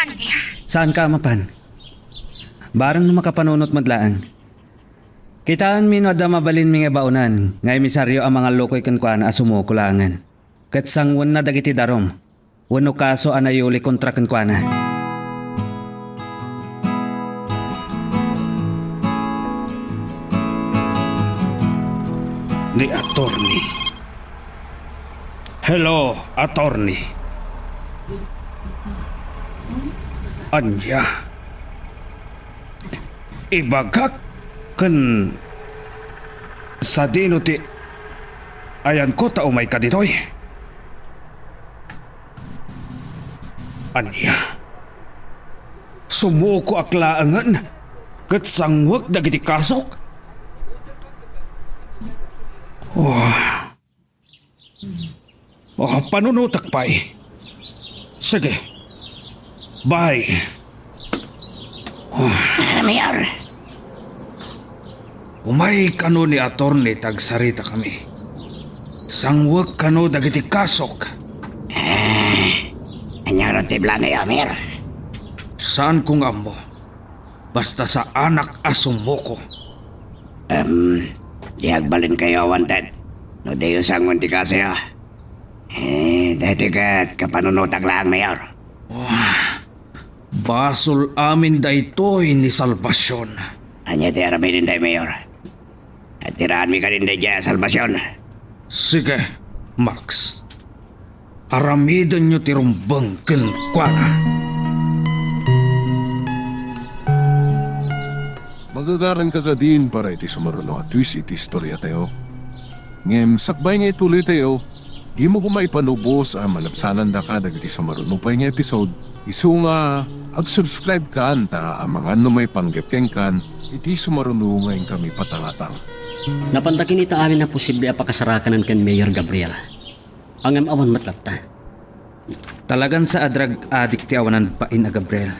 Ania? Saanka a mapan. Bareng no makapanunot met laeng. Kitaenmi no adda mabalinmi nga baonan nga emisario a mangallukoy kenkuana a sumuko laengen ket sanguenna dagiti darum wenno kaso a nayuli kontra kenkuana. Ni attorney. Hello, attorney. Ania? Ibagak ken sadino ti ayanko ta umayka ditoy? Ania? Sumukoak laengen ket sanguek dagiti kasok? Oh. Oh, panunotek pay. Sige. Bye. Ah, Mayor. Umay kano ni attorney ta agsaritakami. Sanguek kano dagiti kasok. Ah, ania ngarud ti planoyo, Mayor? Saanko nga ammo. Basta saanak a sumuko. Em, di agbalinkayo a wanted no diyo sanguen ti kasoyo. Eh, daytoy ket kapanunotak laeng, Mayor. Wah, basol amin daytoy ni Salvacion. Ania ti aramiden daytoy, Mayor? Atiraanmi kadin daydiay a Salvacion. Sige, Max. Aramidenyo ti rumbeng kenkuana. Magagaranka kadin para iti sumaruno a twist iti istoriatayo. Ngem sakbay nga ituloytayo, dimo koma ipanubos a malabsanandaka dagiti sumaruno pay nga episode. Isu nga, ag-subscribe kan ta amangan no maipanggep kenkan iti sumaruno nga inkami patangatang. Napanta kinita amin a posible a pakasarakanan ken Mayor Gabriel. Ngem awan met latta. Talagan sa a drug addict ti awanan bain a Gabriel.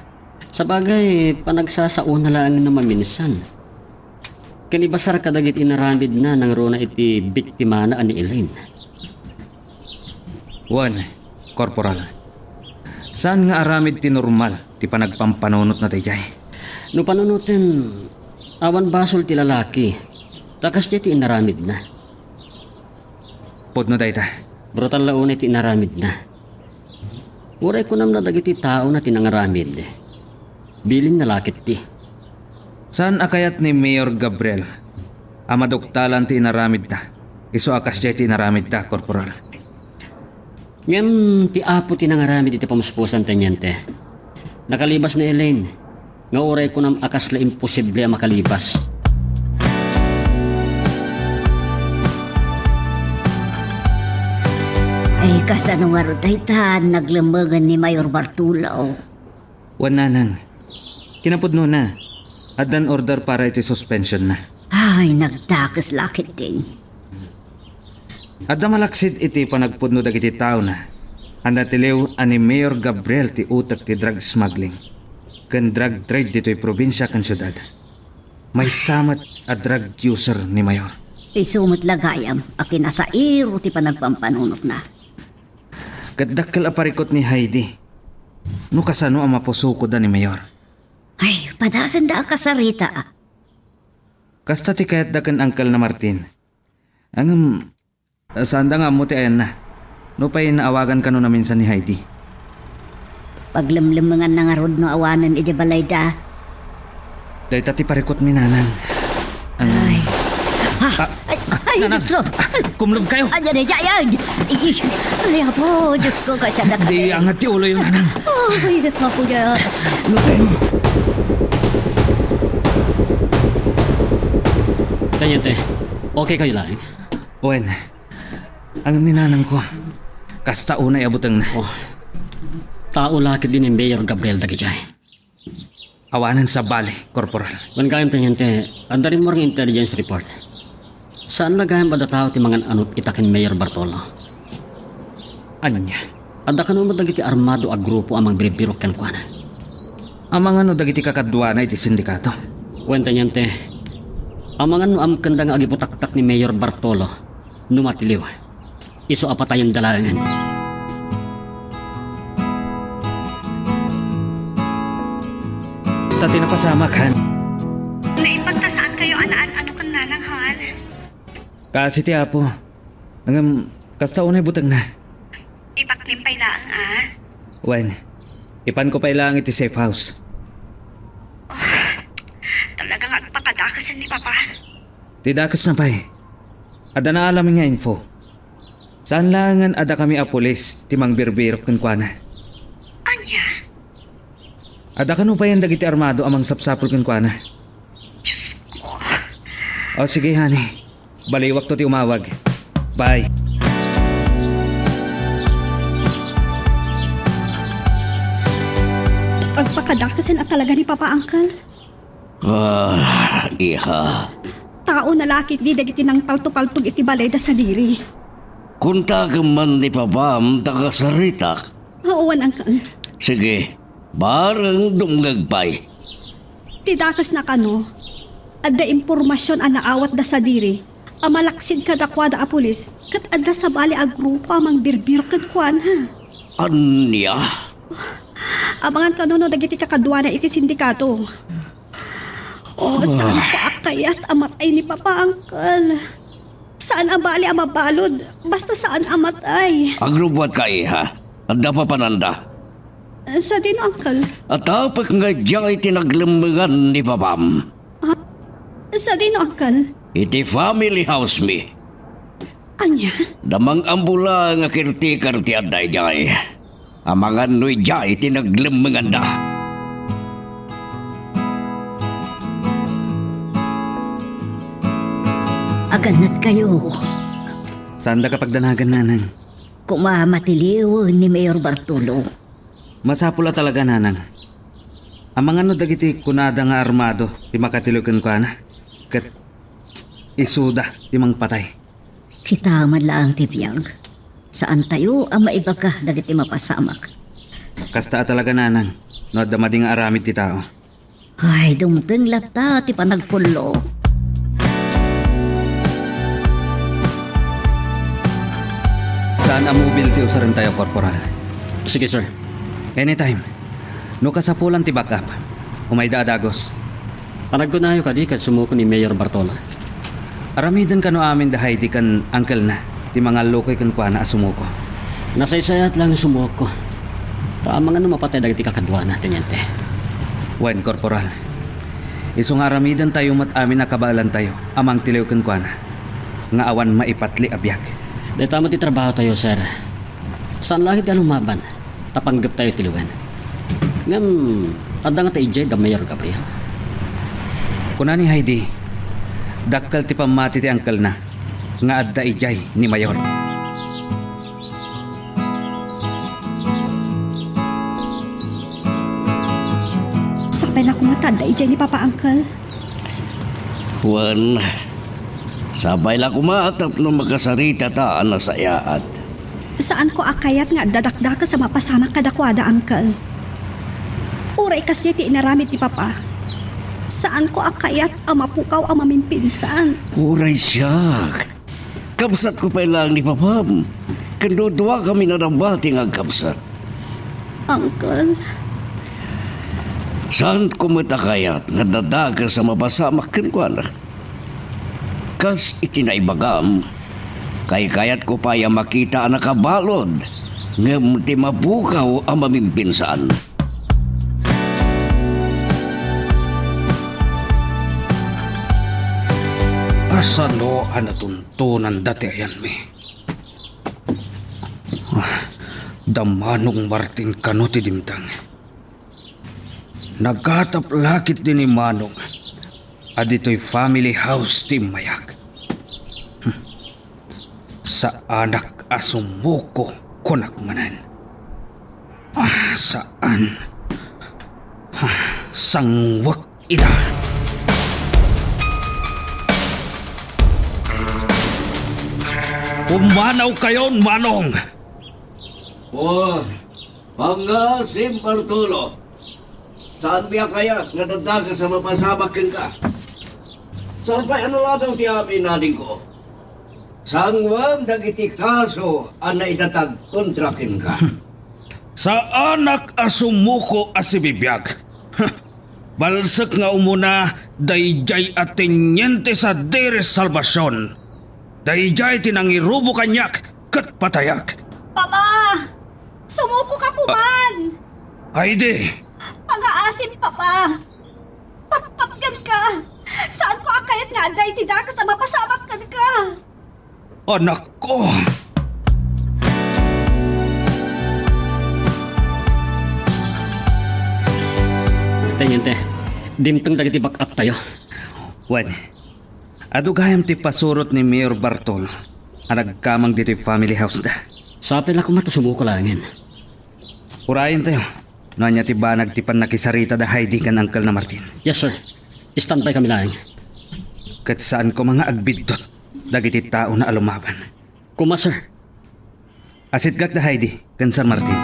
Sabagay, panagsasaona laeng no maminsan. Ken ibasar kadagiti inaramidna nangruna iti biktimana a ni Elaine. Wen, Corporal. Saan nga aramid ti normal ti panagpampanunotna daydiay? No panunoten, awan basol ti lalaki, ta kasdiay ti inaramidna. Pudno dayta. Brutal la unay ti inaramidna. Uray kunamna dagiti taona ti nangaramid. Bilinna la ketdi. Saan a kayat ni Mayor Gabriel a maduktalan ti inaramidta? Isu a kasdiay ti inaramidta, Corporal. Ngem ti Apo ti nangaramid iti pamuspusan, Teniente. Nakalibas ni Elaine, nga uray kunam a kasla imposible a makalibas. Ay, kasano ngarud dayta naglemmengen ni Mayor Bartolo? Wen, nanang. Kinapudnona, addan order para iti suspensionna. Ay, nagdakes la ketdin. Adda malaksid iti panagpudno dagiti taona a natiliw a ni Mayor Gabriel ti utek ti drug smuggling ken drug trade ditoy probinsia ken siudad. Maysa met a drug user ni Mayor. Isu met la gayam a kinasairo ti panagpampanunotna. Ket dakkel a parikut ni Heidi no kasano a mapusokoda ni Mayor. Ay, padasenda a kasarita, a. Kasta ti kayatda ken Uncle na Martin. Ngem, saanda nga ammo ti ayanna. Nupay naawagan kano naminsan ni Heidi. Paglemlemmenganna ngarud no awanen idi balayda. Dayta ti parikutmi, nanang. Ang Ay. Ah, Ah, ay, ay, nanang. Diyos ko. Ah, kumlubkayo. Ay, ay, ay, ay. Ay, ay, apo, Diyos ko, kasada ka. Di angat ti uloyo, nanang. Ay, apo, ya. Kumlubkayo. Teniente, okay kayo laeng? Wen, ang ni nanangko. Kasta unay a butengna. Oh. Tao la ketdi ni Mayor Gabriel dagijay. Awanen sabali, Corporal. Wen gayam, Teniente, adda rimmuar nga intelligence report. Saan la gayam adda tao ti mangan-anut ita ken Mayor Bartolo? Ania? Adda kano met dagiti armado a grupo a mangbirbirok kenkuana? Amangan no dagiti kakaduana iti sindikato? Wen, Teniente, amangan no amkenda nga agibutaktak ni Mayor Bartolo no matiliw. Isu a patayenda laengen. Basta ti napasamak, han? Naimbag ta saan kayo a naan-ano ken nanang, han? Kaasi ti Apo. Ngem, kasta unay butengna. Ipaklim pay laeng, a? Wen, ipanko pay laeng iti safe house. Oh, talaga nga agpakadakesen ni Papa. Ti dakesna pay. Adda naalam nga info. Saan laengen a dakami a pulis ti mangbirbirok kenkuana. Ania? Adda kano payen dagiti armado a mangsapsapul kenkuana. Diyos ko. O, sige, honey. Baliwakto ti umawag. Bye. Agpakadakesen a talaga ni Papa, Uncle. Ah, iha. Tao na la ketdi dagiti nangpaltopaltog iti balay da sadiri. Kuntakem man ni Papam ta kasaritak. Wen, Uncle. Sige, bareng dumngeg pay. Ti dakesna kano, adda impormasion a naawat da sadiri a malaksid kadakuada a pulis ket adda sabali a grupo a mangbirbirok kenkuana. Ania? Amangan kano no dagiti kakaduana iti sindikato. Oh, saan ko a kayat a matay ni Papa, Uncle. Saan a bali a mabalud, basta saan a matay. Agrubbuatka, iha. Adda papananda. Sadino, Uncle? Atapek nga idiay ti naglemmengan ni Papam. Ha? Sadino, Uncle? Iti family house mi. Ania? Damang ambula nga caretaker ti adda idiay. Amangan no idiay ti naglemmenganda. Agannat kayo. Saanda ka pagdanagan, Nanang. Kuma matiliw ni Mayor Bartolo. Masapul a talaga, Nanang. Amangan no dagiti kunada nga armado ti makatiliw kenkuana, ket isuda ti mangpatay. Kita man laeng ti biag. Saantayo a maibaga dagiti mapasamak. Kasta a talaga, Nanang, no adda madi nga aramid ti tao. Ay, dumteng latta ti panagpullo. Saan a mobil ti usarentayo, Corporal? Sige, sir. Anytime. No kasapulan ti backup, umayda a dagus. Panagkunayo kadi ket sumuko ni Mayor Bartolo? Aramiden kano amin da Heidi ken uncle-na ti mangallukoy kenkuana a sumuko. Nasaysayat lang no sumuokko. Ta amangan no mapatay dagiti kakaduana, Teniente. Wen, Corporal. Isu nga aramidentayo met amin a kabaelantayo a mangtiliw kenkuana nga awan maipatli a biag. Dayta met ti trabahotayo, sir. Saan laeng ti a lumaban, ta panggeptayo ti liwen. Ngem, adda ngata idiay da Mayor Gabriel? Kuna ni Heidi, dakkel ti pammati ti angkelna nga adda idiay ni Mayor. Sapay la koma ta adda idiay ni Papa, Uncle. Wen, sapay la koma tapno makasaritata a nasayaat. Saanko a kayat nga adda dakdakes a mapasamak kadakuada, Uncle. Uray kasdiay ti inaramid ti Papa, saanko a kayat a mapukaw a mamimpinsan. Uray siak. Kabsatko pay laeng ni Papam. Ken duduakami a nabati nga agkabsat. Uncle. Saanko met a kayat nga adda dakes a mapasamak kenkuana. Kas iti naibagam, kaykayatko pay a makita a nakabalud ngem ti mapukaw a mamimpinsan. Kasano a natuntonanda ti ayanmi? Ah, da Manong Martin kano ti dimteng. Nagatap la ketdi ni Manong a ditoy family house ti immayak. Hmm. Saanak a sumuko, kunak manen. Ah, saan? Ah, sangwek ida. Pumanawkayon, Manong! Oh, pangngaasim, Bartolo. Saanmi a kayat nga adda dakes a mapasamak kenka. Saan pay a naladaw ti amin, adingko. Sanguem dagiti kaso a naidatag kontra kenka. Saanak a sumuko a sibibiag. Balsek nga umuna daydiay a Teniente Sadires Salvacion. Daydiay ti nangirubo kaniak ket patayak. Papa! Sumuko ka koman! Heidi! Pangngaasim, Papa! Patpatgen ka! Saanko a kayat nga adda iti dakes a mapasamak kenka! Anakko! Teniente, dimteng dagiti backup tayo. Wen, adu gayam ti pasurot ni Mayor Bartolo a nagkamang ditoy family house da. Sapay la koma ta sumuko laengen. Urayentayo no ania ti banag ti pannakisarita da Heidi ken Uncle na Martin. Yes, sir. Standby kami laeng. Ket saan koma nga agbiddut dagiti tao na a lumaban. Kuma, sir. Asitgak da Heidi ken San Martin.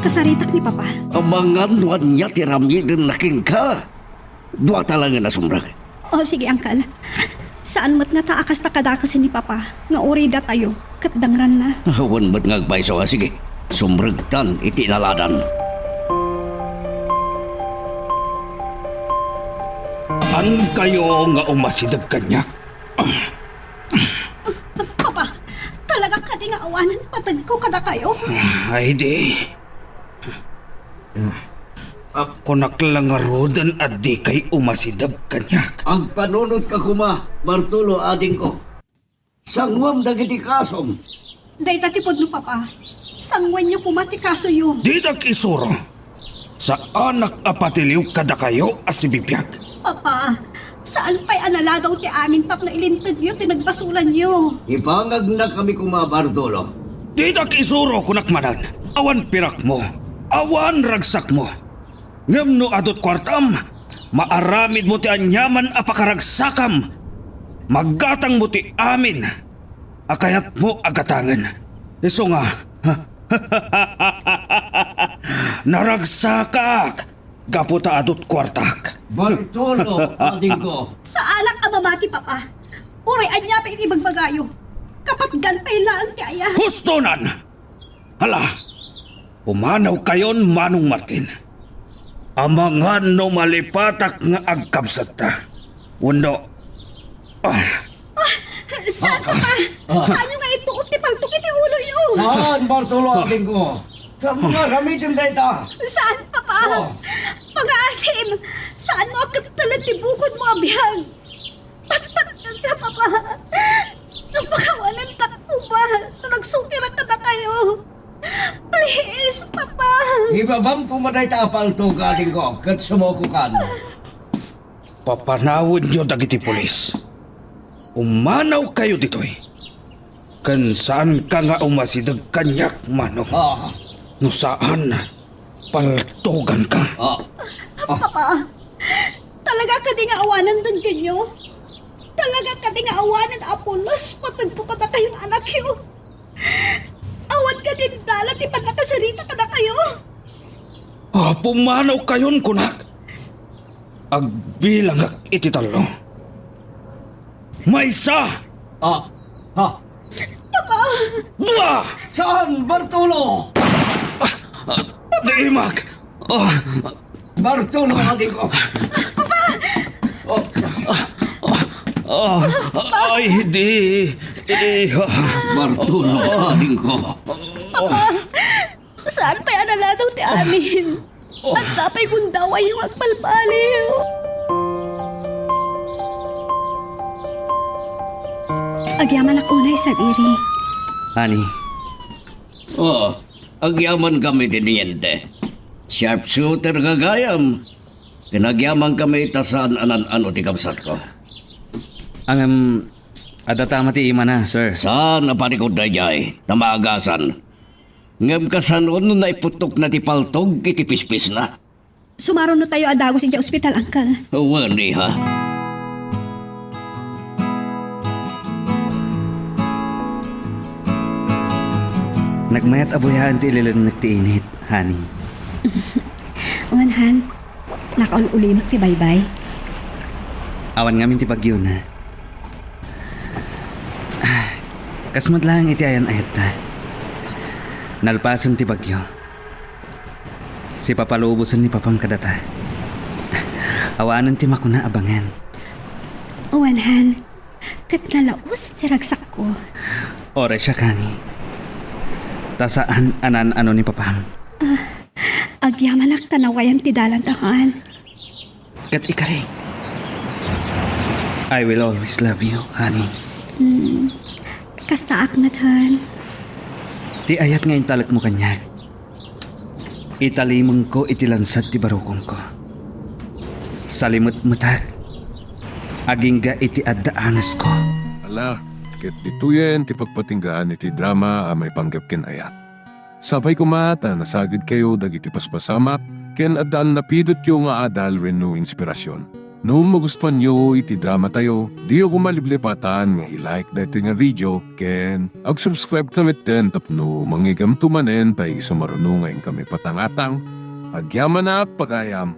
Kasaritak ni Papa. Amangan no ania ti aramidenna kenka. Duata laengen a sumrek. O, sige, Uncle. Saan met ngata a kasta kadakes ni Papa nga uray datayo ket dangranna. Awan met nga agpayso a sige. Sumrektan iti inaladan. Saankayo nga umasideg kaniak. Papa, talaga kadi nga awanen pategko kadakayo? Ay, di. Kunak la ngaruden a dikay umasideg kaniak. Agpanunotka koma, Bartolo, adingko. Sanguem dagiti kasom. Dayta ti pudno, Papa. Sanguenyo koma ti kasoyo. Didak isuro. Saanak a patiliw kadakayo a sibibiag. Papa, saan pay a naladaw ti amin tapno ilintegyo ti nagbasolanyo. Ipangagnakami koma, Bartolo. Didak isuro, kunak manen. Awan pirakmo. Awan ragsakmo. Ngem no adut kuartam, maaramidmo ti aniaman a pakaragsakam. Maggatangmo ti amin a kayatmo a gatangen. Isu nga, naragsakak gapu ta adut kuartak. Bartolo, adingko. Saanak a mamati, Papa. Uray ania pay iti ibagbagayo, kapatgan pay laeng ti aya. Hustonan! Hala, pumanawkayon, Manong Martin. Amangan no malipatak nga agkabsatta. Wenno, ah. Ah, saan, Papa? Ah. Saanyo nga ituot ti paltok iti uloyo? Saan, Bartolo, adingko? Saan mo nga aramiden dayta? Saan, Papa? Oh. Pangngaasim, saanmo a kettelen ti bukodmo a biag? Patpatgen Pakawanantak koma no nagsukirak kadakayo. Please, Papa. Ibabam koma dayta a paltog, adingko, ket sumukokan. Papanawenyo dagiti pulis. Umanawkayo ditoy. Ken saanka nga umasideg kaniak, Manong. Ah. No saan, paltoganka. Ah. Ah. Papa, talaga kadi nga awanen denggenyo? Talaga kadi nga awanen a pulos pateg ko kadakayo nga anakyo? Awan kadi dalan ti pannakasarita kadakayo? Ah, pumanawkayon, kunak. Agbilangak iti tallo. Maysa! Ah, ha? Papa! Dua! Saan, Bartolo? Ah, ah, dimak! Ah, Bartolo, adingko. Papa! Oh. Ah, ay, di. Iha. Bartolo, adingko. Papa! Saan pay a naladaw ti amin? Oh. Adda pay gundawayyo nga agbalbaliw. Agyamanak unay, Sadiri. Honey. Oh, agyaman kami ti niente. Sharpshooter gagayam. Ken agyaman kami ta saan a nan-ano ti kabsatko. Ngem, adda tama ti imana, sir. Saan a parikut daydiay, ta maagasan. Ngem kasano no naiputokna ti paltog iti pispisna? Sumarunotayo a dagus idiay ospital, Uncle. Wen, iha. Nagmayat a buyaen ti ililennek ti init, honey. Wen, Han. Nakaul-ulimek ti baybay. Awan ngamin ti bagyona. Ah, kas met laeng iti ayan-ayatta. Nalpasen ti bagyo. Sipapalubosen ni Papam kadata. Awanen ti makuna a bangen. Wen, Han. Ket nalaus ti ragsakko. Oray siak, honey. Ta saan a nan-ano ni Papam. Ah, agyamanak ta nawayan ti dalanta, Han. Ket ikarik, I will always love you, honey. Hmm. Kastaak met, Han. Ti ayat nga intalekmo kaniak, italimengko iti lansad ti barukongko. Salimetmetak, agingga iti adda angesko. Ala, ket ditoyen ti pagpatinggaan iti drama a maipanggep ken ayat. Sapay koma ta nasagidkayo dagiti paspasamak ken adda napidotyo nga adal wenno inspirasyon. No magustuanyo iti dramatayo, diyo koma liplipatan nga i-like daytoy nga video ken ag-subscribe ka metten tapno mangigamto manen ta isu maruno nga inkami patangatang. Agyamanak pagayam.